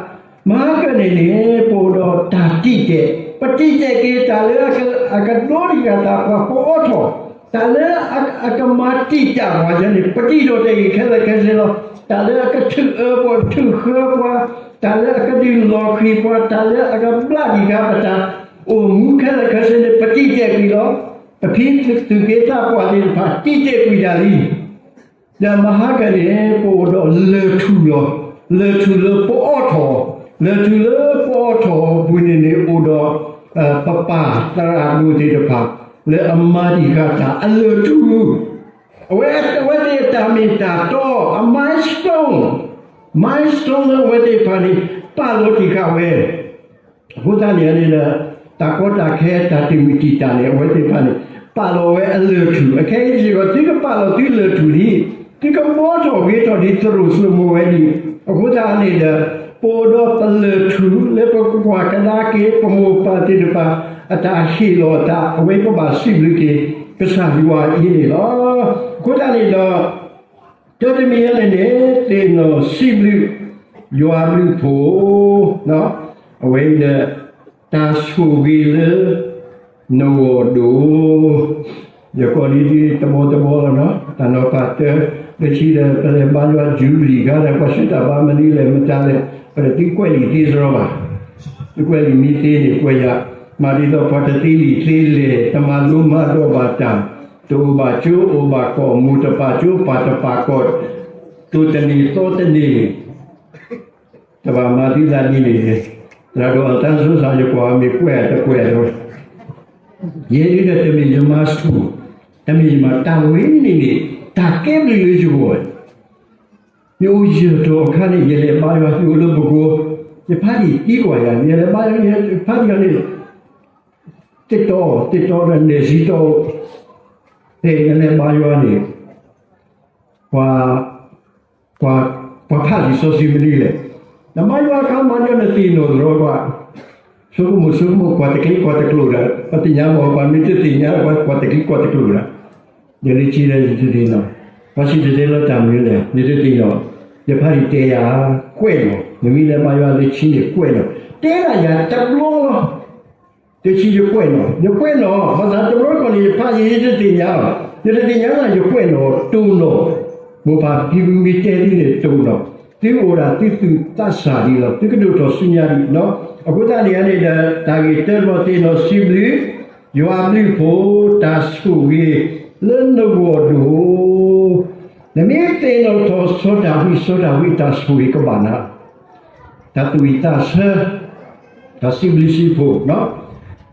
မဟါကန့ၣ်န့ၣ် ပအိၣ်ဒီးတၢ်တံာ်တဲာ်, ပတံာ်တဲာ်က့ၤတၢ်လၢအကဒိတံာ်ဃာ်သးပှၤ ပအိးထီၣ်, တၢ်လၢအကမၤတံာ်တာ်ပှၤယဲန့ၣ် ပတံာ်ဒီးတဲာ်က့ၤခဲလၢာ်ခဲဆ့လီၤ. တၢ်လၢအကထုးအၢပှၤ ထုးဃၢပှၤ, တၢ်လၢအကဒုးလီၤဃံၤပှၤ, တၢ်လၢအကဘျးတံာ်ဃာ်ပတၢ်အိၣ်မူခဲလၢာ်ခဲဆ့န့ၣ် ပတံာ်တဲာ်ကွံာ်လီၤ. ပဖံသူၣ်က့သးပှၢ်သ့ၣ်တဖၣ် တံာ်တဲာ်ကွံာ်တၢ်လံ. ဒီးမဟါကန့ၣ် ပအိၣ်ဒီးလၢၢ်ထူၣ်လီၤ. လၢၢ်ထူၣ်လၢပအိးထီၣ်, လၢၢ်ထူၣ်လၢပအိးထီၣ်အပူၤန့ၣ်န့ၣ် အိၣ်ဒီး ပပၢ်သရၣ်ဒိၣ်သ့ၣ်တဖၣ် လၢအမၤတံာ်ဃာ်တၢ်အလၢၢ်ထူၣ်, အဝဲ အဝဲသ့ၣ်အတၢ်မ့ၢ်တၢ်တီ အ milestone, milestone လၢအဝဲသ့ၣ်တဖၣ်န့ၣ် ပာ်လီၤတံာ်ဃာ်ဝဲ အဃိသတးန့ၣ်န့ၣ်ဒီး တၢ်ကီတၢ်ခဲ တၢ်တမုာ်တံာ်တာ်န့ၣ် အဝဲသ့ၣ်တဖၣ်န့ၣ် ပာ်လီၤဝဲအလၢၢ်ထူၣ်. အခဲအံၤစ့ၢ်ကီး သုကပာ်လီၤသုလၢၢ်ထူၣ်လံ, သုကဘှီထီၣ်ဂ့ၤထီၣ်ဒ်သရိာ်စိမိၤဝဲဒၣ်. အဃိသတးန့ၣ်ဒီး ပအိၣ်ဒီးပလၢၢ်ထူၣ်လၢပကွၢ်ကဒါက့ၤ ပမိၢ်ပၢ်သ့ၣ်တဖၣ် အတၢ်ဟ့ၣ်လီၤအသး အဝဲပဘၣ်စံးဘျုးက့ၤ ကစၢ်ယွၤအံၤန့ၣ်လီၤ. အဃိသတးန့ၣ်ဒီး တၢ်တမံၤအံၤန့ၣ်န့ၣ် သ့ၣ်နီၣ်စံးဘျုး ယွၤဘျုးဖှိၣ်, အဝဲအံၤဒီး တၢ်ဆိၣ်ဂ့ၤလၢ နဂီၢ်ဒိၣ်, ယကိးလံဒ်တဘီတဘီလီၤနီၤ, တၢ်နီၤဖးတၢ လၢခံဒီး ပလဲၤဘါယွၤယူဘလံၤခါဒီး ပှၤဆှၢတၢ်ဘါမနုၤလဲၣ်မတၤလဲၣ်, ပတသုကွဲးလံာ်သ့စရီဘၣ်, သုကွဲးလံာ်မ့ၢ်သ့န့ၣ် ကွဲးယၤ, မၤဒ်သိးပှၤတသ့လံာ်သ့လဲၣ်, တမၤလိမၤဒိးဘၣ်တၢ်, တအိၣ်ဘၣ်ကၠိအိၣ်ဘၣ်ကီၢ်, မိၢ်တပာ်ကၠိ ပၢ်တပာ်ကီၢ်, တိၢ်တန့ၢ်သီတန့ၢ်, တဘၣ်မၤသုသးဒ်န့ၣ်, သရၣ်ဒိၣ်အတၢ်စိစၢ် ယကွၢ်မ့ၢ်ကွဲးတကွဲးဒီး, ယဲဒၣ်ဒီးတမ့ၢ်ယမၤဆူၣ်, တမ့ၢ်ယမၤတၢ်ဝဲန့ၣ်န့ၣ်, တၢ်ကဲဘျုးလၢယဂီၢ်, ယအိၣ်ယၢၢ်ထီၣ်အခါန့ၣ် ယလဲၤဘါယွၤသုအိၣ်လၢပကိ, ယဖါတံၢ်သံကွၢ်ယၤ, ယလဲၤဘါယွၤ ယဖါတံၢ်အီၤန့ၣ် သ့ၣ်တီ, သ့ၣ်တီဒီးနဲၣ်စံတီ, ဖဲနလဲၤဘါယွၤန့ၣ်, ပှၤ, ပှၤဖးလံာ်စီဆှံမနုၤလဲၣ်, နဘါယွၤအခါမးဒီးနသ့ၣ်နီၣ်တရီၤကွၢ်, ဆိကမိၣ်ဆိကမိၣ်ကွၢ်တကျ့ကွၢ်တကျိၤဒီး ပသ့ၣ်ညါမး ပှၤမ့ၢ်တသ့ၣ်ညါကွၢ်တကျ့ကွၢ်တကျိၤဒီး, ယလၢခံဒီးယတသ့ၣ်နီၣ်, ပှၤစံၣ်တဲၤတဲလီၤတၢ်မနုၤလဲၣ် ယတသ့ၣ်နီၣ်, ယဖါတံၢ်တဲယၤ, ကွဲးနီၣ်, နမ့ၢ်လဲၤဘါယွၤလၢခံန့ၣ်ကွဲးနီၣ်, တဲဒၣ်ယၤတဘျီလီၤ တဆံယကွဲးနီၣ်, ယကွဲးနီၣ်, ဘၣ်ဆၣ်တဘျီတခီၣ်န့ၣ် ယဖးယံာ်ယတသ့ၣ်ညါ, ယတသ့ၣ်ညါလၢယကွဲးနီၣ်, တိၢ်နီၣ်, မိၢ်ပၢ်ဖံဖုမ့ၢ်တဲသုန့ၣ်တိၢ်နီၣ်, သုအိၣ်ဒၣ်သုသူၣ်သးစၢ်ဒံးလီၤ, သုကဒိၣ်ထီၣ်ဆူညါဒံး, အဃိသတးန့ၣ်န့ၣ်ဒီး တၢ်ဂ့ၢ်တၢ်လီၤသ့ၣ်နီၣ်စံးဘျုး, ယွၤဘျုးဖှိၣ်, တၢ်ဆိၣ်ဂ့ၤလၢနဂီၢ်ဒိၣ်, နမ့ၢ်သ့ၣ်နီၣ်ထီၣ်စီၤဒၤဝံး စီၤဒၤဝံးအတၢ်ဆိၣ်ဂ့ၤကဘၣ်နၤ တၢ်သူၣ်ဝံၣ်သးဆၢ, တၢ်စံးဘျုးစံးဖှိၣ်,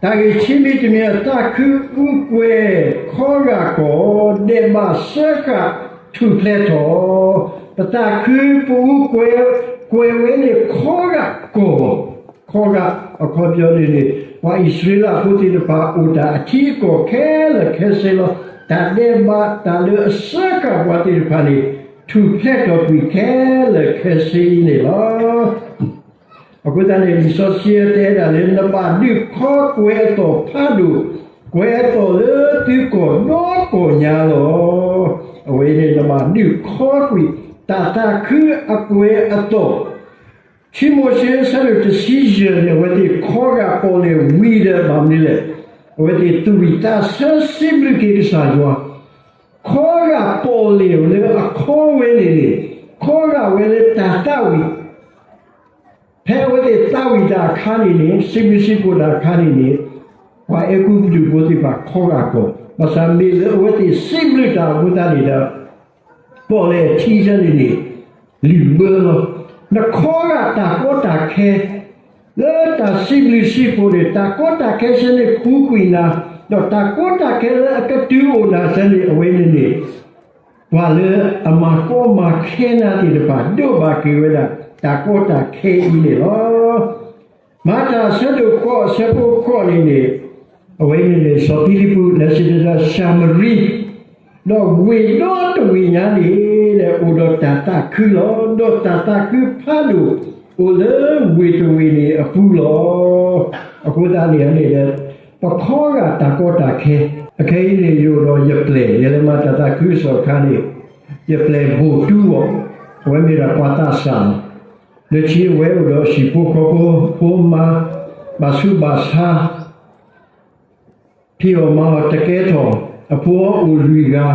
တၢ်ဂ့ၢ်ဆံမံၤတမံၤ သးခုအူကွဲၤခီဂာ်ကီၢ်, ဒဲးဘးစၢဃာ်ထူၣ်ဖျဲးထီၣ်, ပသးခုပအူကွဲၤ, ကွဲၤဝဲန့ၣ်ခီဂာ်ကီၢ်, ခီဂာ်အခီပညီန့ၣ်န့ၣ် ပှၤအံၣ်စရ့လးဖိသ့ၣ်တဖၣ် အိၣ်တၢ်အထံအကီၢ်ခဲလၢာ်ခဲဆ့လီၤ. တၢ်ဒဲးဘးတၢ်လၢအစၢဃာ်ပှၤသ့ၣ်တဖၣ်န့ၣ် ထူၣ်ဖျဲးထီၣ်ကွံာ်ခဲလၢာ်ခဲဆ့အံၤန့ၣ်လီၤ. အဃိသတးန့ၣ် လံာ်စီဆှံတဲဒၣ်လၢ နဘၣ်ဒုးခီကွဲၤအသီၣ်ဖးဒိၣ်, ကွဲၤအသီၣ်လၢသုကီၢ်ဒီကီၢ်ညါလီၤ. အဝဲန့ၣ် နဘၣ်ဒုးခီကွံာ် တၢ်သးခုအကွဲၤအသီၣ်, ခံမိၤၡ့ အဆၢဒိၣ်တဆံယဲၢ်န့ၣ် အဝဲသ့ၣ်ခီဂာ်ပီၣ်လဲၣ်ဝံၤဒီး ဘၣ်မနုၤလဲၣ်, အဝဲသ့ၣ်သူၣ်ဝံၣ်သးဆၢစံးဘျုးက့ၤကစၢ်ယွၤ, ခီဂာ်ပီၣ်လဲၣ်လၢအခီဝဲန့ၣ်န့ၣ်, ခီဂာ်ဝဲလၢတၢ်သးဝံၣ်, ဖ ဖဲအဝဲသ့ၣ်သးဝံၣ်တၢ်အခါန့ၣ်န့ၣ်, စံးဘျုးစံးဖှိၣ်တၢ်အခါန့ၣ်န့ၣ်, ပှၤအဲၤကူပတူးဖိသ့ၣ်တဖၣ်ခီဂာ်ကီၢ်, ဘၣ်ဆၣ်မ့ၢ်လၢအဝဲသ့ၣ်စံးဘျုးတၢ်အဃိသတးန့ၣ်ဒီး, ပီၣ်လဲၣ်အထံဆၢန့ၣ်န့ၣ်, လုၢ်ဘၢလီၤ. နခီဂာ်တၢ်ကီတၢ်ခဲ လၢတၢ်စံးဘျုးစံးဖှိၣ်န့ၣ်, တၢ်ကီတၢ်ခဲဆၢန့ၣ်ဃုကွံာ်နၤ, ဒီးတၢ်ကီတၢ်ခဲလၢအကတုၤအိၣ်နၤဆၢန့ၣ် အဝဲန့ၣ်န့ၣ်, ပှၤလၢအမၤကီမၤခဲနၤသ့ၣ်တဖၣ် ဒိးဘၣ်က့ၤဝဲဒၣ် တၢ်ကီတၢ်ခဲအံၤန့ၣ်လီၤ. မၤတၢ်အဆၢဒိၣ်ဃိးအဆၢဖိဃိးန့ၣ်န့ၣ်, အဝဲန့ၣ်န့ၣ် စီၤဖံလံးပူး လဲၤစံးတၢ်ဒီး ၡၤမရံ, ဒီးဝ့ၢ်ဒီတဝ့ၢ်ညါန့ၣ် အိၣ်ဒီးတၢ်သးခုလီၤ. ဒီးတၢ်သးခုဖးဒိၣ်အိၣ်လၢဝ့ၢ်တဝ့ၢ်န့ၣ်အပူၤလီၤ. အဃိသတးန့ၣ်န့ၣ်ဒီး, ပခီဂာ်တၢ်ကီတၢ်ခဲ, အခဲအံၤန့ၣ် ယအိၣ်ဒီးယပျဲၢ်, ယလဲၤမၤတၢ်သးခုကစီၣ်အခါန့ၣ်, ယပျဲၢ်ဘိၣ်တူအီၤ, အဝဲမ့ၢ်ဒၣ်ပှၤသးစၢ်လီၤ. လၢခံအဝဲအိၣ်ဒီးအဟံၣ်ဖိဃီဖိ, ဖိမါ, ဘၣ်ဆူးဘၣ်ဆါ ဖံးအီၣ်မၤအီၣ်တကဲထီၣ်, အဖိအိၣ်လွံၢ်ဂၤ,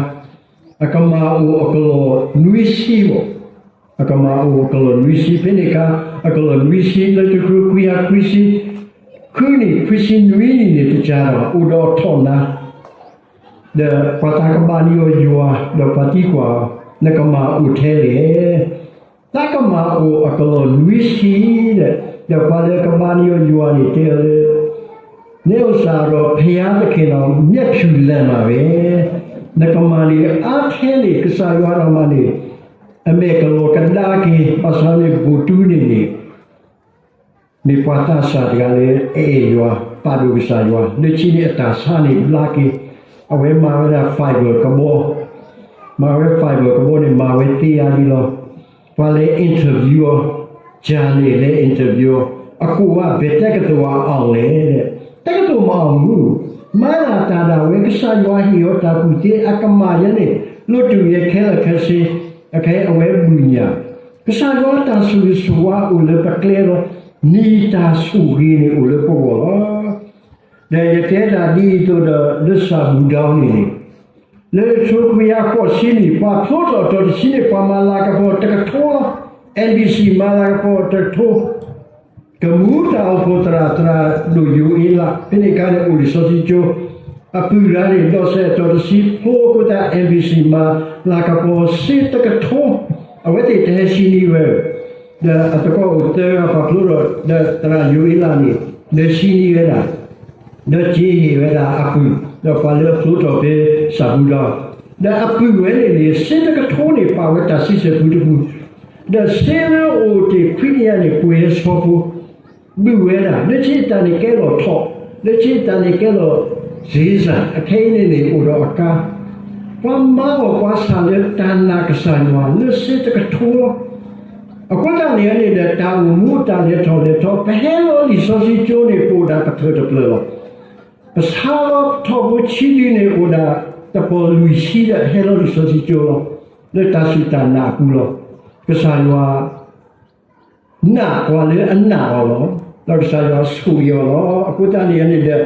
အကမၢ်အိၣ်အကလီၢ်နွံဆံဘၣ်, အကမၢ်အိၣ်အကလီၢ်နွံဆံ, ဖဲန့ၣ်အခါ အကလီၢ်နွံဆံ လၢတကထိခွံကယၤခွံဆံဃုနံၣ် ခွံဆံနွံနံၣ်န့ၣ် တကးဒီးအိၣ်ဒီးထီၣ်နၤ ဒီးပှၤသးကဘၣ်န့ၢ်အီၤယွၤ, ဒီးပှၤသံကွၢ်အီၤ, နကမၢ်အိၣ်ထဲလဲၣ်. သးကမၢ်အိၣ်အကလီၢ်နွံဆံဒီး, ဒီးပှၤလၢကဘၣ်န့ၢ်အီၤယွၤန့ၣ် တဲအီၤလၢ, နအိၣ်စၢ်ဒီးဘုရားသခင်ဒီးမျက်ဖြူလမ်းမးပဲ, နကမၢ်န့ၣ်အါထဲန့ၣ် ကစၢ်ယွၤဒိၣ်မးန့ၣ်, အမဲာ်ကလီၤကဒါက့ၤ, ဘၣ်ဆၣ်န့ၣ်ဘိၣ်တူန့ၣ်န့ၣ် မ့ၢ်ပှၤသးစၢ်တဂၤလၢအအဲၣ်ယွၤ, ပာ်ဒိၣ်ကစၢ်ယွၤ, လၢခံန့ၣ်အတၢ်ဆါန့ၣ်ဘျါက့ၤ, အဝဲမၤဝဲဒၣ် fiber ကဘီ, မၤဝဲ fiber ကဘီန့ၣ် မၤဝဲသ့ယၤလံလီၤ. ပှၤလဲၤ interview အီၤ, ကၢ်လဲၣ်လဲၤ interview အီၤ, အကိးဝဲ ဘယ်တက္ကသိုလ် အောင်လဲၣ်, တက္ကသိုလ် မအောင်ဘူး, မၤလၢတၢ်ဒၣ်ဝဲ ကစၢ်ယွၤဟ့ၣ်အီၤတၢ်ကူၣ်သ့ အကမၢ်ယဲန့ၣ် လိၣ်တုၤယဲခဲလၢာ်ခဲဆ့, အခဲအံၤအဝဲဘုၣ်ညၣ် ကစၢ်ယွၤတၢ်ဆိၣ်ဂ့ၤဆိၣ်ဝါအိၣ်လၢပကျဲလီၤ. နံၣ်တၢ်ဆိၣ်ဂ့ၤန့ၣ်အိၣ်လၢပဂီၢ်လီၤ. ဒီးယတဲတၢ်ဒ်အံၤအသိးဒီး လၢစၢ်ဘူၣ်ဒီန့ၣ်န့ၣ်, လၢတကထိခွံကယၤဃိးဆံနံၣ် ပှၤဖျိထီၣ်အတီၤတဆံန့ၣ် ပှၤမၤလၤကပီၤတကထိလီၤ. NBC မၤလၤကပီၤတကထိ, ကမူတၢ်အိၣ်ဖှိၣ်သရၣ် သရၣ်ဒိၣ်ယိၤအ့လး ဖဲန့ၣ်အခါန့ၣ် အိၣ်လံာ်စီဆှံကၠိ, အပုၢ်ရၤန့ၣ် ဒီးစဲးအတီၤတဆံဖျိအဃိသတး NBC မၤလၤကပီၤစ့တကထိ, အဝဲသ့ၣ်တဟဲဆံနံဝဲ, ဒီးအသကိးအိၣ်သၢဂၤပှၤဖျိထီၣ် ဒီးသရၣ်ယိၤအ့လးန့ၣ် လဲၤဆံနံဝဲဒၣ်, ဒီးက့ၤဟ့ၣ်ဝဲဒၣ်အပုၢ်, ဒီးပှၤလၢအဖျိထီၣ်ဖဲစၢ်ဘူၣ်ဒီ, ဒီးအပုၢ်ဝဲန့ၣ်န့ၣ် စ့တကထိန့ၣ် ပာ်ဝဲတၢ်စံးဆၢပူတပူၤ, ဒီးစ့လၢအိၣ်တ့ၢ်ခွံကယၤန့ၣ် ပှ့ၤဝဲဆီဖိ ဘုၣ်ဝဲဒၣ်, လၢခံတၢ်န့ၣ်ကဲလီၤထီၣ်, လၢခံတၢ်န့ၣ်ကဲလီၤစ့စၢ်, အခဲအံၤန့ၣ်န့ၣ် အိၣ်ဒီးအကါ, ပှၤမၤအီၣ်ပှၤဆၣ်လၢတၢ်နာ်ကစၢ်ယွၤလၢစ့တကထိလီၤ. အဃိသတးန့ၣ်န့ၣ်ဒီး တၢ်အိၣ်မူတၢ်လဲၤထီၣ်လဲၤထီ ပဟဲလီၤလံာ်စီဆှံကၠိန့ၣ် ပအိၣ်ဒၣ်ပထၢၣ်တဖျၢၣ်လီၤ. ပဆါလီၤထီၣ်ဖိဆံဒုန့ၣ် အိၣ်ဒၣ်တပီၢ်လွံၢ်ဆံဒီး ဟဲလီၤလံာ်စီဆှံကၠိလီၤ. လၢတၢ်စူၢ်တၢ်နာ်အပူၤလီၤ. ကစၢ်ယွၤ နာ်ပှၤလၢအနာ်အီၤလီၤ. ဒီးကစၢ်ယွၤဆိၣ်ဂ့ၤအီၤလီၤ. အဃိသတးန့ၣ်န့ၣ်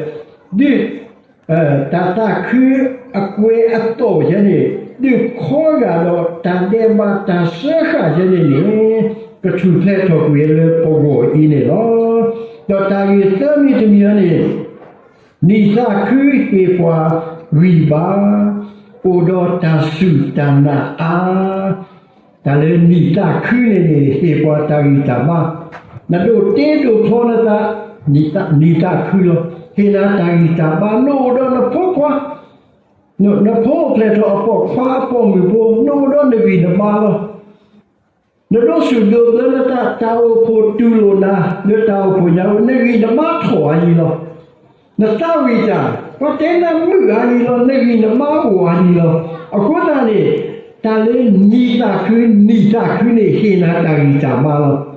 ဒီး ဒုး တၢ်သးခုအကွဲးအသီၣ်ယဲန့ၣ် ဒုးခီဂာ်ဒီးတၢ်ဒဲးဘးတၢ်စၢဃာ်ယဲန့ၣ်န့ၣ် ကထူၣ်ဖျဲးထီၣ်ကွံာ်လၢပဂီၢ်အံၤန့ၣ်လီၤ. ဒီးတၢ်ဂ့ၢ်သၢမံၤတမံၤအံၤန့ၣ် နံၣ်သးခုဟ့ၣ်ပှၤဂံၢ်ဘါ, အိၣ်ဒီးတၢ်စူၢ်တၢ်နာ်အါ. တၢ်လၢနံၣ်သးခုန့ၣ်န့ၣ် ဟ့ၣ်ပှၤတၢ်ဂံၢ်တၢ်ဘါ, နဒိးတ့ဒိးဖျီနသး, နံၣ်သးခုလီၤ. ဟ့ၣ်နၤတၢ်ဂံၢ်တၢ်ဘါ, နအိၣ်ဒီးနဖိခွါ, နဖိအိၣ်ဖျဲၣ်ထီၣ်အပိာ်ခွါအပိာ်မုၣ်ဖိ, နအိၣ်ဒီးနဂံၢ်နဘါလီၤ. နဒိးစူၢ်ဒိးဘျၢနသး, တၢ်အိၣ်ဖှိၣ်တူၢ်လိာ်နၤ လၢတၢ်အိၣ်ဖှိၣ်ညါအံၤ နဂံၢ်နဘါထီၣ်အါယံၤလီၤ. နသးဝံၣ်တၢ်, ပှၤတဲနၤမုာ်အါယံၤလီၤ, နဂံၢ်နဘါအိၣ်အါယံၤလီၤ. အဃိသတးန့ၣ် တၢ်လၢနံၣ်သးခု နံၣ်သးခုန့ၣ် ဟ့ၣ်နၤတၢ်ဂံၢ်တၢ်ဘါလီၤ.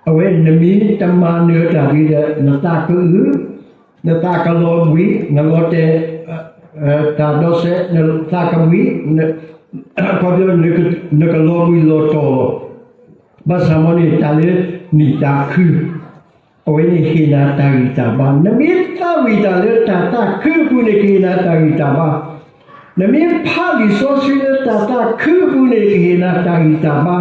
အဝဲနမ့ၢ်တမၤနၢၤတၢ်ဒ်ဒီး နသးကအုး, နသးကလီၤဘှံး, နလီၤတဲာ်, တၢ်ဒီးစဲး, နသးကဘှံး, ခီဖျိ နကလီၤဘှံးလီၤတီၤလီၤ. ဘၣ်ဆၣ်မ်န့ၣ် တၢ်လၢနံၣ်သးခု အဝဲန့ၣ်ဟ့ၣ်နၤတၢ်ဂံၢ်တၢ်ဘါ, နမ့ၢ်သးဝံၣ်တၢ်လၢတၢ်သးခုအပူၤန့ၣ် ကဟ့ၣ်နၤတၢ်ဂံၢ်တၢ်ဘါ, နမ့ၢ်ဖးလံာ်စီဆှံလၢတၢ်သးခုအပူၤန့ၣ် ကဟ့ၣ်နၤတၢ်ဂံၢ်တၢ်ဘါ,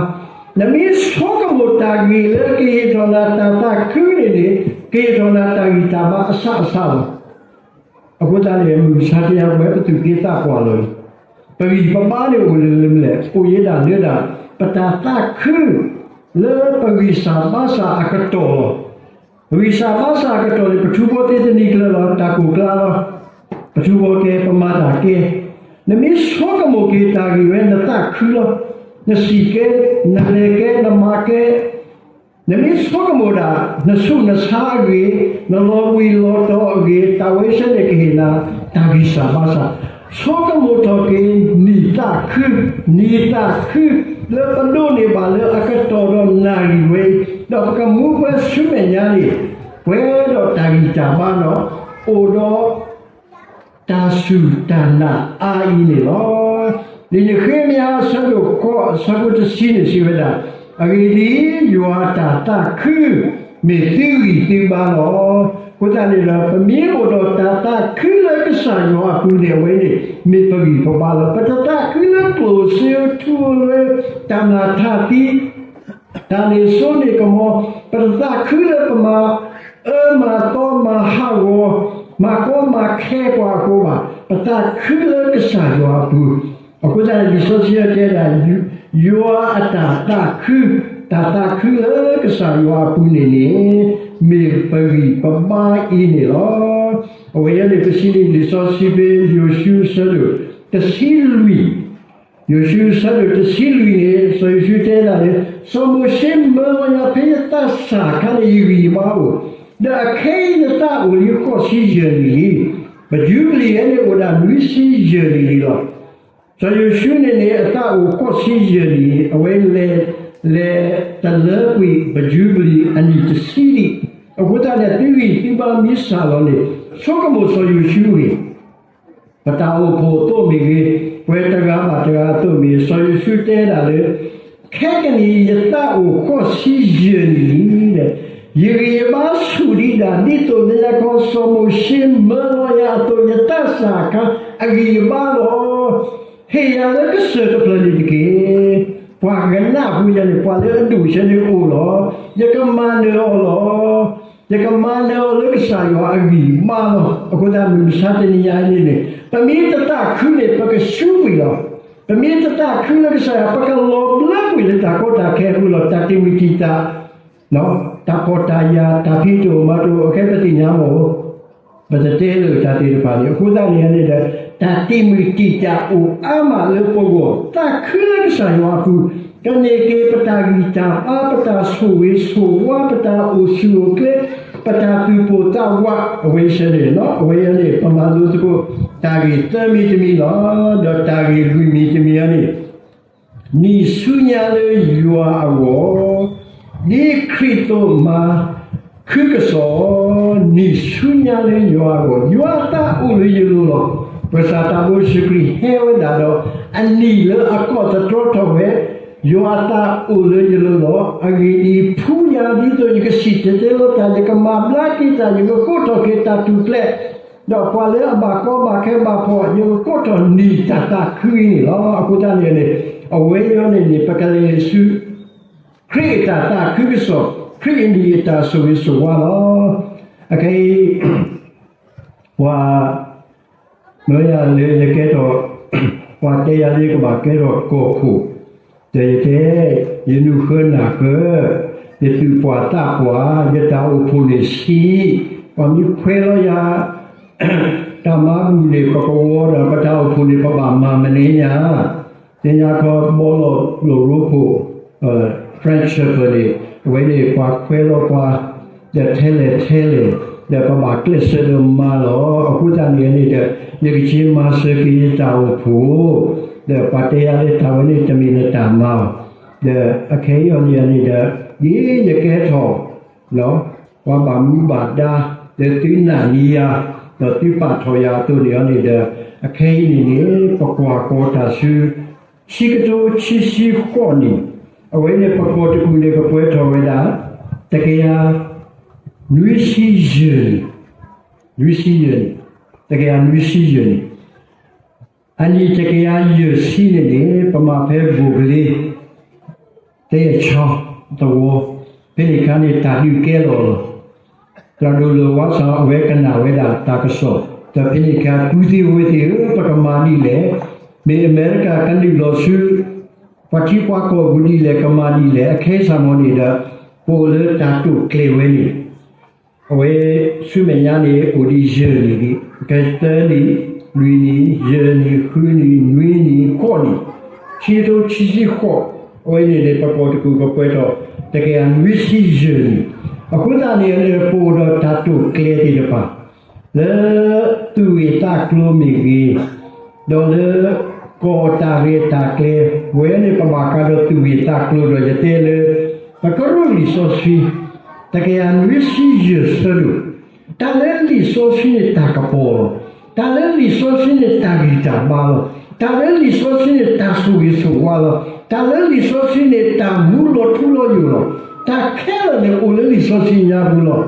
နမ့ၢ်ဆိကမိၣ်တၢ်ဂ့ၢ်လၢကဟ့ၣ်ထီၣ်နၤတၢ်သးခုန့ၣ်န့ၣ်, ကဟ့ၣ်ထီၣ်နၤတၢ်ဂံၢ်တၢ်ဘါအဆးအဆးလီၤ. အဃိသတးန့ၣ် မုၢ်မဆါတနံၤညါ ပဝဲပသူၣ်က့သးပှၢ်လီၤ. ပဂံၢ်ပဘါန့ၣ်အိၣ်လၢမနုၤလဲၣ်, အိၣ်ယဲဒၣ်လၢဒၣ် ပတၢ်သးခု လၢပဂံၢ်စၢ်ဘါစၢ်အကတီၢ်လီၤ. ပဂံၢ်စၢ်ဘါစၢ်အကတီၢ်န့ၣ် ပထူဘိသ့တနံၤကျၢၤလီၤ, တၢ်ကိၢ်ကျါလီၤ. ပထူဘိကဲ ပမၤတၢ်ကဲ. နမ့ၢ်ဆိကမိၣ်က့ၤတၢ်ဂ့ၢ်ဝဲ နသးခုလီၤ. နစံၣ်ကဲ, နလဲၤကဲ, နမၤကဲ, နမ့ၢ်ဆိကမိၣ်ဒၣ် နဆူးနဆါအဂ့ၢ်, နလီၤဘှံးလီၤတီၤအဂ့ၢ်, တၢ်ဝဲဆၢန့ၣ်ကဟ့ၣ်နၤ တၢ်ဂံၢ်စၢ်ဘါစၢ်. ဆိကမိၣ်ထီၣ်က့ၤ နံၣ်သးခု, နံၣ်သးခု လၢပဒိးန့ၢ်ဘၣ်လၢအကတီၢ်ဒီးနၣ်ရံၣ်ဝဲ, ဒီးပကမူပှဲၤဆူမဲာ်ညါန့ၣ်, ပှဲၤဒီးတၢ်ဂံၢ်တၢ်ဘါဒီး အိၣ်ဒီး တၢ်စူၢ်တၢ်နာ်အါအံၤန့ၣ်လီၤ. လံာ်နဃ့မယၤ အဆၢဒိၣ်ဃိး အဆၢဖိတဆံန့ၣ် စံးဝဲဒၣ်, အဂ့ၢ်ဒ်အံၤ, ယွၤအတၢ်သးခု မ့ၢ်သုဂံၢ်သုဘါလီၤ. အဃိသတးန့ၣ်ဒီး ပမ့ၢ်အိၣ်ဒီးတၢ်သးခုလၢကစၢ်ယွၤအပူၤန့ၣ် အဝဲန့ၣ် မ့ၢ်ပဂံၢ်ပဘါလီၤ. ပတသးခုလၢကျိၣ်စ့ထူအလွဲ တၢ်မျၢ်ထးသံ တၢ်န့ၢ်စိန့ၢ်ကမီၤ, ပတသးခုလၢပမၤအၢမၤသီမၤဟးဂီၤ မၤကီမၤခဲပှၤအဃိဘၣ်, ပသးခုလၢကစၢ်ယွၤအပူၤ. အဃိသတးန့ၣ် လံာ်စီဆှံတဲဒၣ် ယွၤအတၢ်သးခု, တၢ်သးခုလၢကစၢ်ယွၤအပူၤန့ၣ်န့ၣ် မ့ၢ်ပဂံၢ်ပဘါအံၤန့ၣ်လီၤ. အဝဲအံၤန့ၣ် ပစံးန့ၢ်လံာ်စီဆှံဖဲ ယိၤၡူအဆၢဒိၣ်တဆံလွံၢ် ယိၤၡူအဆၢဒိၣ်တဆံလွံၢ်န့ၣ် စီၤယိၤၡူတဲဒၣ်လၢ စီၤမိၤၡ့မၢလီၤယၤ ဖဲယသးစၢ်အခါန့ၣ် ယဂံၢ်ယဘါအိၣ်, ဒီးအခဲအံၤယသးအိၣ်လံဃိးဆံယဲၢ်နံၣ်လံ. ပယူဘလံၤဝဲန့ၣ်အိၣ်ဒၣ်နွံဆံယဲၢ်နံၣ်လံလီၤ. စီၤယိၤၡူန့ၣ်န့ၣ် အသးအိၣ်ဃိးဆံယဲၢ်နံၣ်, အဝဲလဲၤ, လဲၤတလၢကွံာ် ပယူဘလံၤအနံၣ်တဆံလံ. အဃိသတးန့ၣ် သုဂံၢ်သုဘါမ့ၢ်စှၤလီၤန့ၣ် ဆိကမိၣ်စီၤယိၤၡူအဂ့ၢ် ပတၢ်အိၣ်ဖှိၣ်အသိးမ့ၢ်ဂ့ၤ, ပှၤတဂၤဘၣ်တဂၤအသိးမ့ၢ်ဂ့ၤ, စီၤယိၤၡူတဲဒၣ်လၢ ခဲကနံၣ်အံၤ ယသးအိၣ်ဃိးဆံယဲၢ်နံၣ်လံ, ယဂံၢ်ယဘါဆူၣ်ဒံးဒၣ် ဒ်သိးလၢညါခီ စီၤမိၤၡ့မၢလီၤယၤအသိး ယသးစၢ်အခါ အဂံၢ်ယဘါလီၤ. ဟ့ၣ်ယၤလၢကစၢၢ်တဖျၢၣ်န့ၣ်တက့ၢ်. ပှၤကနၣ်ပူၤယၤန့ၣ် ပှၤလၢအဒိၣ်ဆဲန့ၣ်အိၣ်လီၤ. ယကမၤနၢၤအီၤလီၤ. ယကမၤနၢၤအီၤလၢကစၢ်ယွၤအဂံၢ်ဘါလီၤ. အဃိသတး မုၢ်မဆါတနံၤညါအံၤန့ၣ်န့ၣ် ပမ့ၢ်တသးခုန့ၣ် ပကဆူးကွံာ်လီၤ. ပမ့ၢ်တသးခုလၢကစၢ်ယွၤ ပကလီၤဘျၢကွံာ်လၢတၢ်ကီတၢ်ခဲအပူၤလီၤ. တၢ်တံာ်မုၢ်တံာ်တာ်, တၢ်ဖှီၣ်တၢ်ယာ်, တၢ်ဖံးတအိၣ်မၤတအိၣ် အခဲပသ့ၣ်ညါမ့ၢ် ပတတဲလၢတၢ်သ့ၣ်တဖၣ်န့ၣ် အဃိသတးန့ၣ်န့ၣ်ဒီး တၢ်တံာ်မုၢ်တံာ်တာ်အိၣ်အါမးလၢပဂီၢ်, သးခုလၢကစၢ်ယွၤအပူၤ, ကန့ၢ်က့ၤပတၢ်ဂံၢ်တၢ်ဘါ, ပတၢ်ဆိၣ်ဂ့ၤဆိၣ်ဝါ, ပတၢ်အိၣ်ဆူၣ်အိၣ်ချ့, ပတၢ်သူၣ်ပိၢ်သးဝး, အဝဲဆဲန့ၣ်လီၤ. အဝဲအံၤန့ၣ် ပမၤလိသကိး တၢ်ဂ့ၢ်သၢမံၤတမံၤလီၤ. ဒီးတၢ်ဂ့ၢ်လွံၢ်မံၤတမံၤအံၤန့ၣ် နံၣ်ဆူညါလၢယွၤအဂီၢ်, ဒ်ခရံာ်သိးမၤခုကစီၣ်, နံၣ်ဆူညါလၢယွၤအဂီၢ်, ယွၤအသးအိၣ်လၢယလိၤလီၤ. ပကစၢ်သးဘိယ့ၣ်ၡူးခရံာ်ဟဲဝဲဒၣ်ဒီး အနံၣ်လၢအကိးသတြီထီၣ်ဝဲ, ယွၤအသးအိၣ်လၢယလိၤလီၤ. အဂ့ၢ်ဒ်အံၤ, ဖှူယၤဒ်သိးယကစံၣ်တဲၤတဲလီၤတၢ်, ယကမၤဘျါက့ၤတၢ်, ယကကိးထီၣ်က့ၤတၢ်ထူၣ်ဖျဲး ဒီးပှၤလၢအဘၣ်ကီဘၣ်ခဲဘၣ်ဖှီၣ်, ယကကိးထီၣ်နံၣ်တၢ်သးခုအံၤန့ၣ်လီၤ. အဃိသတးန့ၣ်န့ၣ် အဝဲအံၤန့ၣ်န့ၣ် ပကလဲၤဆူ ခရံာ်အတၢ်သးခုကစီၣ်, ခရံာ်အနံၣ်အတၢ်ဆိၣ်ဂ့ၤဆိၣ်ဝါလီၤ. အခဲအံၤ ပှၤ မၢယၤလၢယကဲထီၣ်, ပှၤတဲယၤလၢယကဘၣ်ကဲထီၣ်ကီၢ်ခိၣ်, ဒီးယတဲ, ယနူၤဃၢနၢ်ဃၢ, ယသူၣ်ပှၢ်သးပှၢ်, ယတၢ်အိၣ်ဖှိၣ်န့ၣ်ဆံး, ပှၤမ့ၢ်ခွဲးလီၤယၤ တၢ်မၤဘူၣ်န့ၣ် ပကဝီၤဒီး ပတၢ်အိၣ်ဖှိၣ်န့ၣ် ပဘၣ်မၤမနုၤညါ, သ့ၣ်ညါခီဘီလီၤလိၣ်ရိဖှိၣ် French Shepherd န့ၣ် အဝဲန့ၣ်ပှၤခွဲးလီၤပှၤ ဒီးထဲလဲၣ်ထဲလဲၣ်, ဒီးပဘၣ်ကျဲးစၢးဒီးမၤလီၤ. အဃိသတးန့ၣ်န့ၣ်ဒီး ယကက့ၤမၤစၢၤက့ၤယတၢ်အိၣ်ဖှိၣ်, ဒီးပှၤတဲယၤလၢတၢ်ဝဲန့ၣ်တမ့ၢ်နတၢ်မၤဘၣ်, ဒီးအခဲအံၤအီၤန့ၣ်န့ၣ်ဒီး ဒ်ယကဲထီၣ် ပှၤဘၣ်မူဘၣ်ဒါ ဒီးသုနာ်န့ၢ်ယၤ, ဒီးသုပာ်ထီၣ်ယၤအသိးန့ၣ်အီၤန့ၣ်ဒီး အခဲအံၤန့ၣ်န့ၣ် ပကွၢ်ကီတၢ်ဆူ ခံကထိခံဆံဃိးနံၣ်, အဝဲန့ၣ်ပကီၢ်တကူၣ်န့ၣ် ကပှဲၤထီၣ်ဝဲဒၣ် တကယၤ နွံဆံယဲၢ်နံၣ်, နွံဆံယဲၢ်နံၣ်, တကယၤနွံဆံယဲၢ်နံၣ်, အနံၣ်တကယၤယဲၢ်ဆံန့ၣ်န့ၣ် ပမၤဖဲဘိၣ်ကလ့ ဖဲန့ၣ်အခါန့ၣ် ဖဲန့ၣ်အခါန့ၣ် တၢ်ဒုးကဲလီၤလီၤ. သရၣ်ဒိၣ်လၢၢ်ဝါစ့ၢ် အဝဲကနၣ်ဝဲဒၣ်တၢ်ကစီၣ်, ဒီးဖဲန့ၣ်အခါ ကူၣ်သ့ၣ်ဝဲသ့ၣ်ဧၢ, ပကမၤဒ်လဲၣ်. မ့ၢ်အမဲရကၤကလုာ်လီၤဆူ ပှၤထံပှၤကီၢ်ပူၤဒ်လဲၣ်, ကမၤဒ်လဲၣ်. အခဲအံၤစ့ၢ်ကီးန့ၣ်ဒီး ပအိၣ်လၢတၢ်တိာ်ကျဲၤဝဲန့ၣ် အဝဲဆူမဲာ်ညါန့ၣ် အိၣ်ဒံးယဲၢ်နံၣ်ဒံး, ကဲသၢနံၣ်, လွံၢ်နံၣ်, ယဲၢ်နံၣ်, ဃုနံၣ်, နွံနံၣ်, ဃိးနံၣ်, ခံကထိခံဆံဃိး, အဝဲန့ၣ်န့ၣ် ပကီၢ်တကူၣ်ကပှဲၤထီၣ် တကယၤနွံဆံယဲၢ်နံၣ်. အဃိသတးန့ၣ်န့ၣ် ပအိၣ်ဒီးတၢ်တိာ်ကျဲၤသ့ၣ်တဖၣ် လၢသူၣ်ဂ့ၢ်သးကျိၤမ့ၢ်ဂ့ၤ, ဒီးလၢ ကီၢ်အတၢ်ရဲၣ်တၢ်ကျဲၤဝဲန့ၣ် ပဘၣ်ဃးဒီးသူၣ်ဂ့ၢ်သးကျိၤဒီး ယတဲလၢ ပကရူၢ်လံာ်စီဆှံ တကယၤနွံဆံယဲၢ်ဆၢဒိၣ်, တၢ်လၢလံာ်စီဆှံန့ၣ်တၢ်ကပီၤလီၤ. တၢ်လၢလံာ်စီဆှံန့ၣ်တၢ်ဂံၢ်တၢ်ဘါလီၤ. တၢ်လၢလံာ်စီဆှံန့ၣ်တၢ်ဆိၣ်ဂ့ၤဆိၣ်ဝါလီၤ. တၢ်လၢလံာ်စီဆှံန့ၣ်တၢ်မူလီၤထူလီၤယိာ်လီၤ. တၢ်ခဲလၢာ်န့ၣ်အိၣ်လၢလံာ်စီဆှံညါပူၤလီၤ.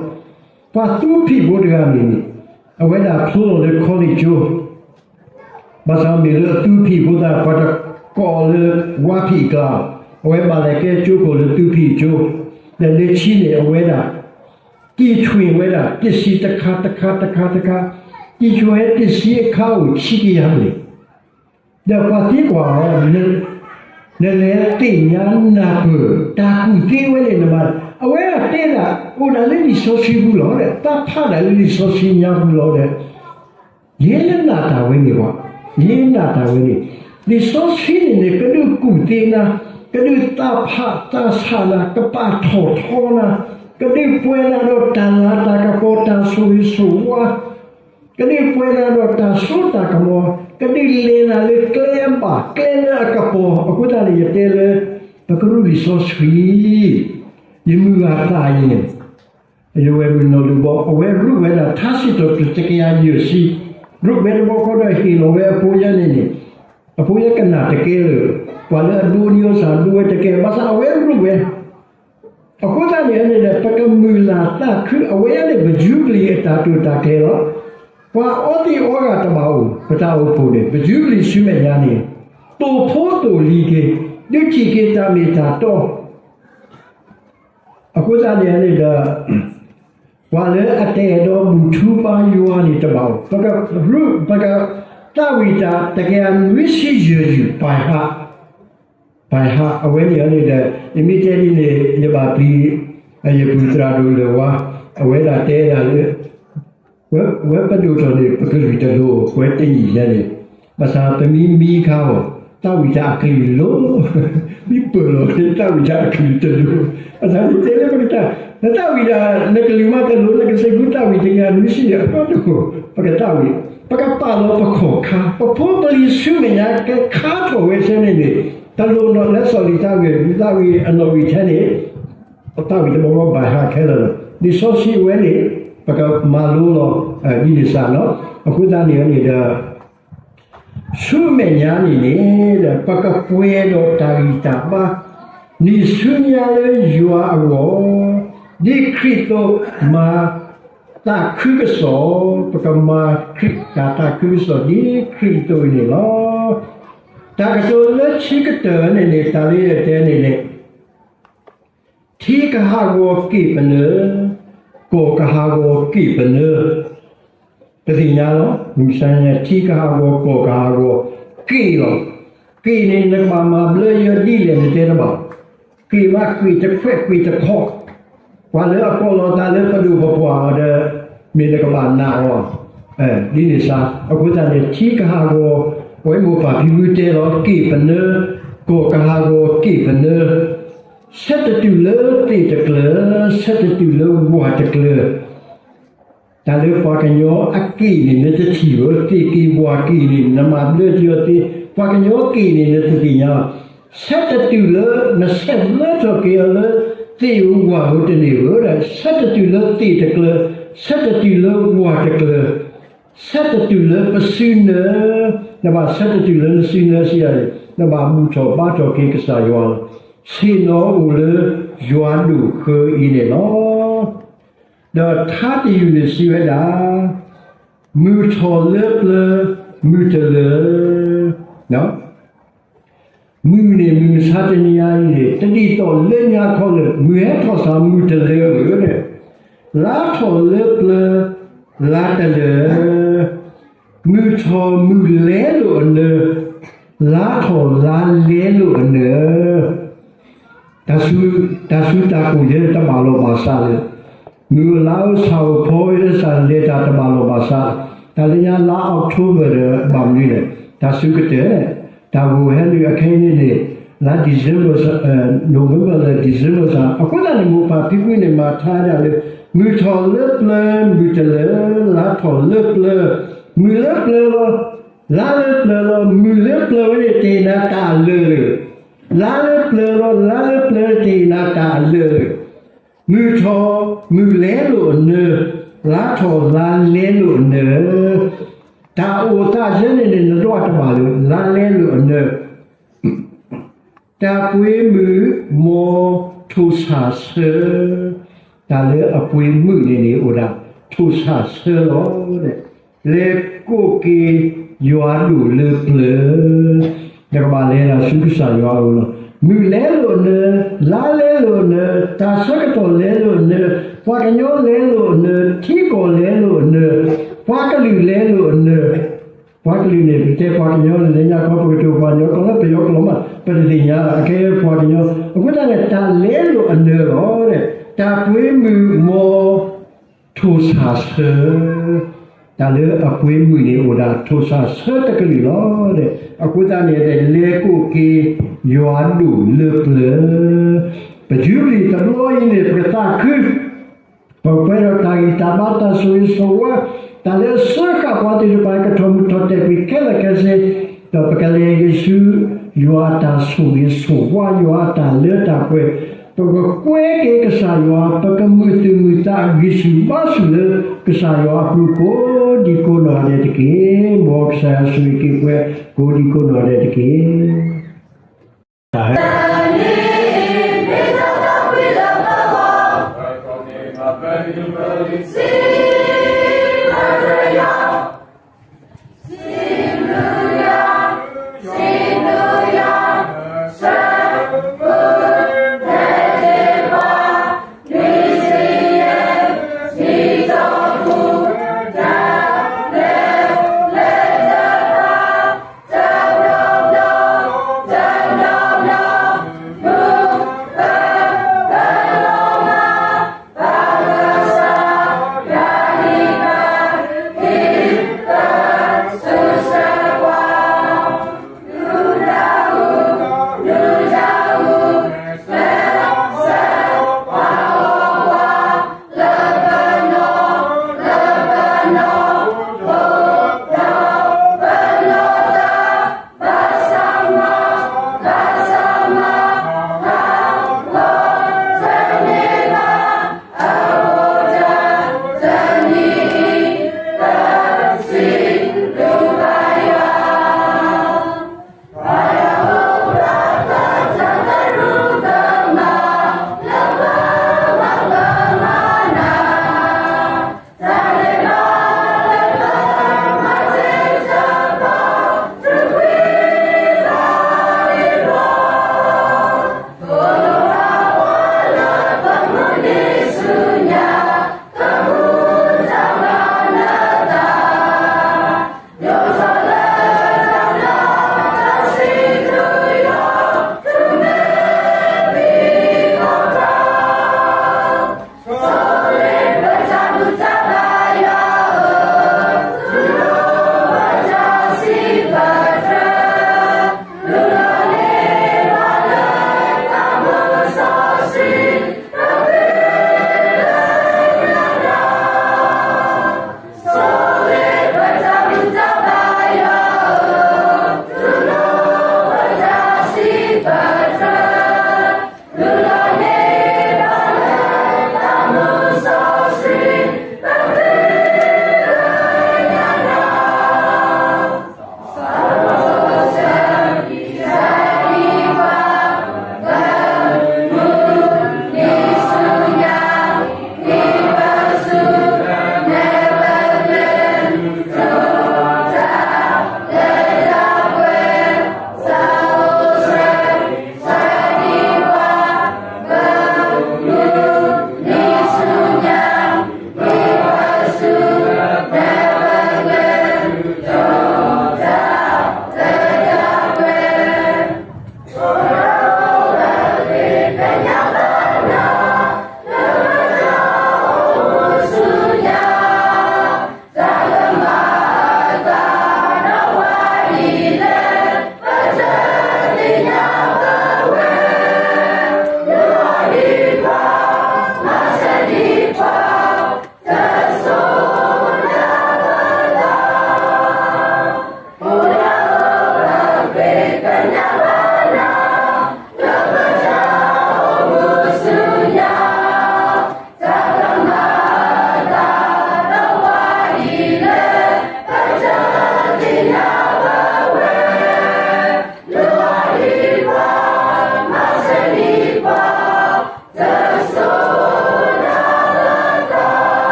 ပှၤသူဖံးဖိတဂၤန့ၣ်န့ၣ် အဝဲဒၣ်ဖျိလီၤလၢ college ကၠိ ဘၣ်ဆၣ်မ့ၢ်လၢအသူဖံးအဃိသတး ပှၤတကိးအီၤလၢ ဝါဖံးအကျါ, အဝဲဘၣ်လဲၤကဲကၠိခိၣ်လၢသူဖံးကၠိ, ဒီးလၢခံန့ၣ် အဝဲဒၣ် တံၢ်ထွံၣ်ဝဲဒၣ် တံၢ်ဆံးတခါတခါတခါတခါ, တံၢ်ထွံၣ်ဝဲတံၢ်ဆံးအခါအိၣ်ခံကယၤဘျဲၣ်, ဒီးပှၤသံကွၢ်အီၤ, နလဲၤသ့ၣ်ညါနၢ်ပၢၢ် တၢ်ကူၣ်သ့ဝဲန့ၣ်နမၤ, အဝဲဒၣ်တဲဒၣ် အိၣ်ဒၣ်လၢလံာ်စီဆှံပူၤလီၤ, သးဖးဒၣ်လၢလံာ်စီဆှံညါပူၤလီၤဒီး ယဲလၢနၢ်တၢ်ဝဲန့ၣ်ဘၣ်, ယဲနၢ်တၢ်ဝဲန့ၣ်, လံာ်စီဆှံန့ၣ်န့ၣ် ကဒုးကူၣ်သ့နၤ, ကဒုးသးဖးသးဆးနၤ, ကပာ်ထီၣ်ထီနၤ, ကဒုးပှဲၤနၤဒီးတၢ်လၤတၢ်ကပီၤတၢ်ဆိၣ်ဂ့ၤဆိၣ်ဝါ, ကဒုးပှဲၤနၤဒီးတၢ်စိတၢ်ကမီၤ, ကဒုးလဲၤနၤလၢကျဲအဘၣ်ကျဲလၢအကပီၤ, အဃိသတးန့ၣ် ယတဲလၢ ပကရူၢ်လံာ်စီဆှံ ယမုၢ်ဂၤသးအံၤန့ၣ် ယဝဲၢ်မုၢ်နီၢ်ဒိၣ်ဘီ အဝဲရူးဝဲဒၣ်ထါစံးထီၣ်ပတြၢၤတကယၤယဲၢ်ဆံ, ရူးဝဲတဘျီဃီဒီးဟ့ၣ်လီၤဝဲအဖိယဲန့ၣ်န့ၣ်, အဖိယဲကနၣ်တကဲလၢၤ, ပှၤလၢအဒိးန့ၢ်အီၤစ့ၢ်ဒိးဝဲတကဲ, ဘၣ်ဆၣ်အဝဲရူးဝဲ, အဃိသတးန့ၣ်န့ၣ်ဒီး ပကမုၢ်လၢ်သးခု အဝဲန့ၣ် ပယူဘလံၤအတၢ်တိာ်တၢ်ကျဲၤလီၤ. ပှၤအီသံးအီဂၤတဘၣ်အိၣ် ပတၢ်အိၣ်ဖှိၣ်န့ၣ် ပယူဘလံၤဆူမဲာ်ညါန့ၣ် သိၣ်ဖိသိၣ်လံၤက့ၤ, ဒုးထံၣ်က့ၤတၢ်မ့ၢ်တၢ်တီ အဃိသတးန့ၣ်န့ၣ်ဒီး ပှၤလၢအတအဲၣ်ဒိးဘူၣ်ထူဘါယွၤန့ၣ်တဘၣ်အိၣ်, ပကရူၢ် ပကသးဝံၣ်တၢ်တကယၤနွံဆံယဲၢ်ယုၢ် by heart, by heart အဝဲန့ၣ်န့ၣ်ဒီး ယမ့ၢ်တဲဒ်န့ၣ် ယဘၣ်ပျံၤ ယပုၢ်သရၣ်ဒိၣ်လၢၢ်ဝါ အဝဲဒၣ်တဲဒၣ်လၢ ဝဲပဒိၣ်ထီၣ်န့ၣ် ပကလုၢ်တလိၤ ပဝဲတနံၣ်ညါန့ၣ်, ဘၣ်ဆၣ်ပမ့ၢ်မံခါအီၤ သးဝံၣ်တၢ်အကလုၢ်လိၤ, မ့ၢ်ပၢၢ်လီၤန့ၣ် သးဝံၣ်တၢ်အကလုၢ်တလိၤ, ဘၣ်ဆၣ်န့ၣ်တဲလၢပကတၢ် နသးဝံၣ်တၢ် နကလုၢ်မးတလိၤ နကစံးဘျုးသးဝံၣ်တကယၤနွံဆံန့ၣ် အတီတအိၣ်, ပကသးဝံၣ်, ပကပာ်လီၤပခီၣ်ခါ ပဖိပလံၤဆူမဲာ်ညါ ကခါထီၣ်ဝဲဆဲန့ၣ်န့ၣ်, တလိၣ်နီၣ်လၢစီၤလံၤသးဝံၣ် သးဝံၣ်အနီၣ်ဝံၣ်ထဲန့ၣ် ပသးဝံၣ်တဘျီဘၣ်ဟးခဲလၢာ်လီၤ. လံာ်စီဆှံဝဲန့ၣ် ပကမၤလိလီၤ ဒ်န့ၣ်စ့ၢ်နီၤ. အဃိသတးန့ၣ်န့ၣ်ဒီး ဆူမဲာ်ညါန့ၣ်န့ၣ် ပကပှဲၤဒီးတၢ်ဂံၢ်တၢ်ဘါ နံၣ်ဆူညါလၢယွၤအဂီၢ်, ဒ်ခရံာ်အသိးမၤသးခုကစီၣ်, ပကမၤခရံာ်တၢ်သးခုကစီၣ် ဒ်ခရံာ်အသိးန့ၣ်လီၤ. တၢ်ကတိၤလၢခံကတၢၢ်န့ၣ်န့ၣ် တၢ်လၢယတဲန့ၣ်န့ၣ် ထံကဟးဂီၤက့ၣ်ပနၢ, ကီၢ်ကဟးဂီၤက့ၣ်ပနၢ, ပသ့ၣ်ညါလီၤ. မုၢ်မဆါညါ ထံကဟးဂီၤ ကီၢ်ကဟးဂီၤ က့ၣ်လီၤ. က့ၣ်န့ၣ် နကဘၣ်မၤဘျၢယဲဒ်လဲၣ် နတဲတဘၣ်. က့ၣ်မး က့ၣ်တခွဲး က့ၣ်တခီ, ပှၤလၢအကိးလီၤသးလၢပဒိၣ်ပပှၢ်အီၤဒီး မ့ၢ်နကဘၣ်နာ်အီၤ ဒ်န့ၣ်စ့ၢ်. အဃိသတးန့ၣ် ထံကဟးဂီၤ ပဝဲမိၢ်ပၢ်ဖံဖုတဲလီၤ က့ၣ်ပနၢ, ကီၢ်ကဟးဂီၤက့ၣ်ပနၢ, ဆဲးတတုၤလၢသ့ၣ်တကျၢၤ, ဆဲးတတုၤလၢဝၢ်တကျၢၤ တၢ်လၢပှၤကညီအက့ၣ်န့ၣ် နတထံၣ်ဧၢ, သ့ၣ်က့ၣ်ဝၢ်က့ၣ်န့ၣ် နမၤဘျၢတယီၤသ့, ပှၤကညီက့ၣ်န့ၣ် နတသ့ၣ်ညါ, ဆဲးတတုၤလၢ နဆဲးဘျၢထီၣ်က့ၤအီၤလၢ သ့ၣ်ဧိၤဝၢ်ဧိၤတန့ၢ်ဧိၤဒီး ဆဲးတတုၤလၢသ့ၣ်တကျၢၤ, ဆဲးတတုၤလၢဝၢ်တကျၢၤ, ဆဲးတတုၤလၢပစုနၢ, နဘၣ်ဆဲးတတုၤလၢနစုနၢစံးယၤန့ၣ် နဘၣ်ဘူၣ်ထီၣ်ဘါထီၣ်က့ၤကစၢ်ယွၤလီၤ. ဆ့ၣ်နီၤအိၣ်လၢယွၤဒိၣ်ဃၢအံၤန့ၣ်လီၤ. ဒီးထါတယုၢ်န့ၣ်စံးဝဲဒၣ်, မုၢ်ထီၣ်လၢပျၢၤ မုၢ်တလၢာ်, ဒီး မုၢ်န့ၣ် မုၢ်မဆါတနံၤညါအံၤန့ၣ် တဒ်သိးလၢညါခီလၢာ် မုၢ်ဟဲထီၣ်သးမုၢ်တလၢာ်ဧၢ, လါထီၣ်လၢပျၢၤ လါတလၢာ်, မုၢ်ထီၣ်မုၢ်လဲလိာ်အနၢၤ, လါထီၣ်လါလဲလိာ်အနၢၤ တၢ်စူၤ တၢ်စူၤတၢ်ကိၢ်ယဲၢ်တဘၣ်လိာ်ဘၣ်စးလၢ မုၢ်လါအီဆၣ်အိၣ်ဖီဝဲဒၣ်စးလဲၤတၢ်တဘၣ်လိာ်ဘၣ်စး, တၢ်လၢညါလါ October ဒီးဘၣ်မနုၤလဲၣ်, တၢ်စူၤကတၢၢ်, တၢ်ဂိၢ်ဟဲနုာ်အခဲအံၤန့ၣ်န့ၣ် လါ December စး November လၢ December စး, အဃိသတးန့ၣ် မိၢ်ပၢ်ဖံဖုန့ၣ် မၤထါဒၣ်လၢ မုၢ်ထီၣ်လၢပျၢၤ မုၢ်တလၢာ်, လါထီၣ်လၢပျၢၤ, မုၢ်လၢပျၢၤလီၤ, လါလၢပျၢၤလီၤ, မုၢ်လၢပျၢၤဝဲန့ၣ် တဟ့ၣ်နၤတၢ်အလၢာ်လၢာ် လါလၢပျၢၤလီၤ, လါလၢပျၢၤတဟ့ၣ်နၤတၢ်အလၢာ်လၢာ်, မုၢ်ထီၣ်မုၢ်လဲလိာ်အနၢၤ, လါထီၣ်လါလဲလိာ်အနၢၤ, တၢ်အိၣ်သးယဲန့ၣ်န့ၣ် နဒွးတဘၣ်လၢာ် လါလဲလိာ်အနၢၤ, တၢ်ပှ့ၤမုၢ် မ်ထိၣ်ဆၣ်ဆၢ, တၢ်လၢအပှ့ၤမုၢ်န့ၣ်န့ၣ် အိၣ်ဒၣ်ထိၣ်ဆၣ်ဆၢလီၤ. လဲၤကိးက့ၤယွၤဒိၣ်လၢပျၢၤ, နကဘၣ်လဲၤဒၣ်ဆူကစၢ်ယွၤအအိၣ်လီၤ. မုၢ်လဲလိာ်အနၢၤ, လါလဲလိာ်အနၢၤ, တၢ်ဆၢကတီၢ်လဲလိာ်အနၢၤ, ပှၤကညီလဲလိာ်အနၢၤ, ထံကီၢ်လဲလိာ်အနၢၤ, ပှၤကလုာ်လဲလိာ်အနၢၤ, ပှၤကလုာ်န့ၣ် ပတဲပှၤကညီန့ၣ် လၢညါခီ ပကတိၤပှၤကညီ ကလၢပယီၤကလီၤမး ပတသ့ၣ်ညါဘၣ် အခဲအံၤပှၤကညီ, အဃိသတးန့ၣ် တၢ်လဲလိာ်အနၢၤလီၤ. တၢ်ပှ့ၤမုၢ် မ်ထိၣ်ဆၣ်ဆၢ, တၢ်လၢအပှ့ၤမုၢ်န့ၣ် အိၣ်ဒၣ်ထိၣ်ဆၣ်ဆၢတကလုာ်လီၤ. အဃိသတးန့ၣ် လဲၤကိးက့ၤယွၤဒိၣ်လၢပျၢၤ, ပယူဘလံၤတဘျီအံၤန့ၣ် ပကသးခု ပပှဲၤဒီးတၢ်ဂံၢ်တၢ်ဘါ တၢ်ဆိၣ်ဂ့ၤဆိၣ်ဝါ, တၢ်လၢအစၢဃာ်ပှၤသ့ၣ်တဖၣ် ကထီၣ်မုၢ်ထီၣ်တဲာ်ကွံာ်ခဲလၢာ်ခဲဆ့, ဒီးပကလဲၤက့ၤဆူ ယွၤအတၢ်ဆိၣ်ဂ့ၤဆိၣ်ဝါ ယွၤအတၢ်လၢတၢ်ပှဲၤ, ပကကွဲက့ၤကစၢ်ယွၤ, ပကမုာ်သူၣ်မုာ်သး ဂံၢ်ဆူၣ်ဘါဆူၣ်လၢ ကစၢ်ယွၤအပူၤ ကိးဒံကိးနီၢ်ဒဲးတက့ၢ်. မ်ကစၢ်ယွၤဆိၣ်ဂ့ၤက့ၤပှၤ ကိးဒံကိးနီၢ်ဒဲးတက့ၢ်. တၢ်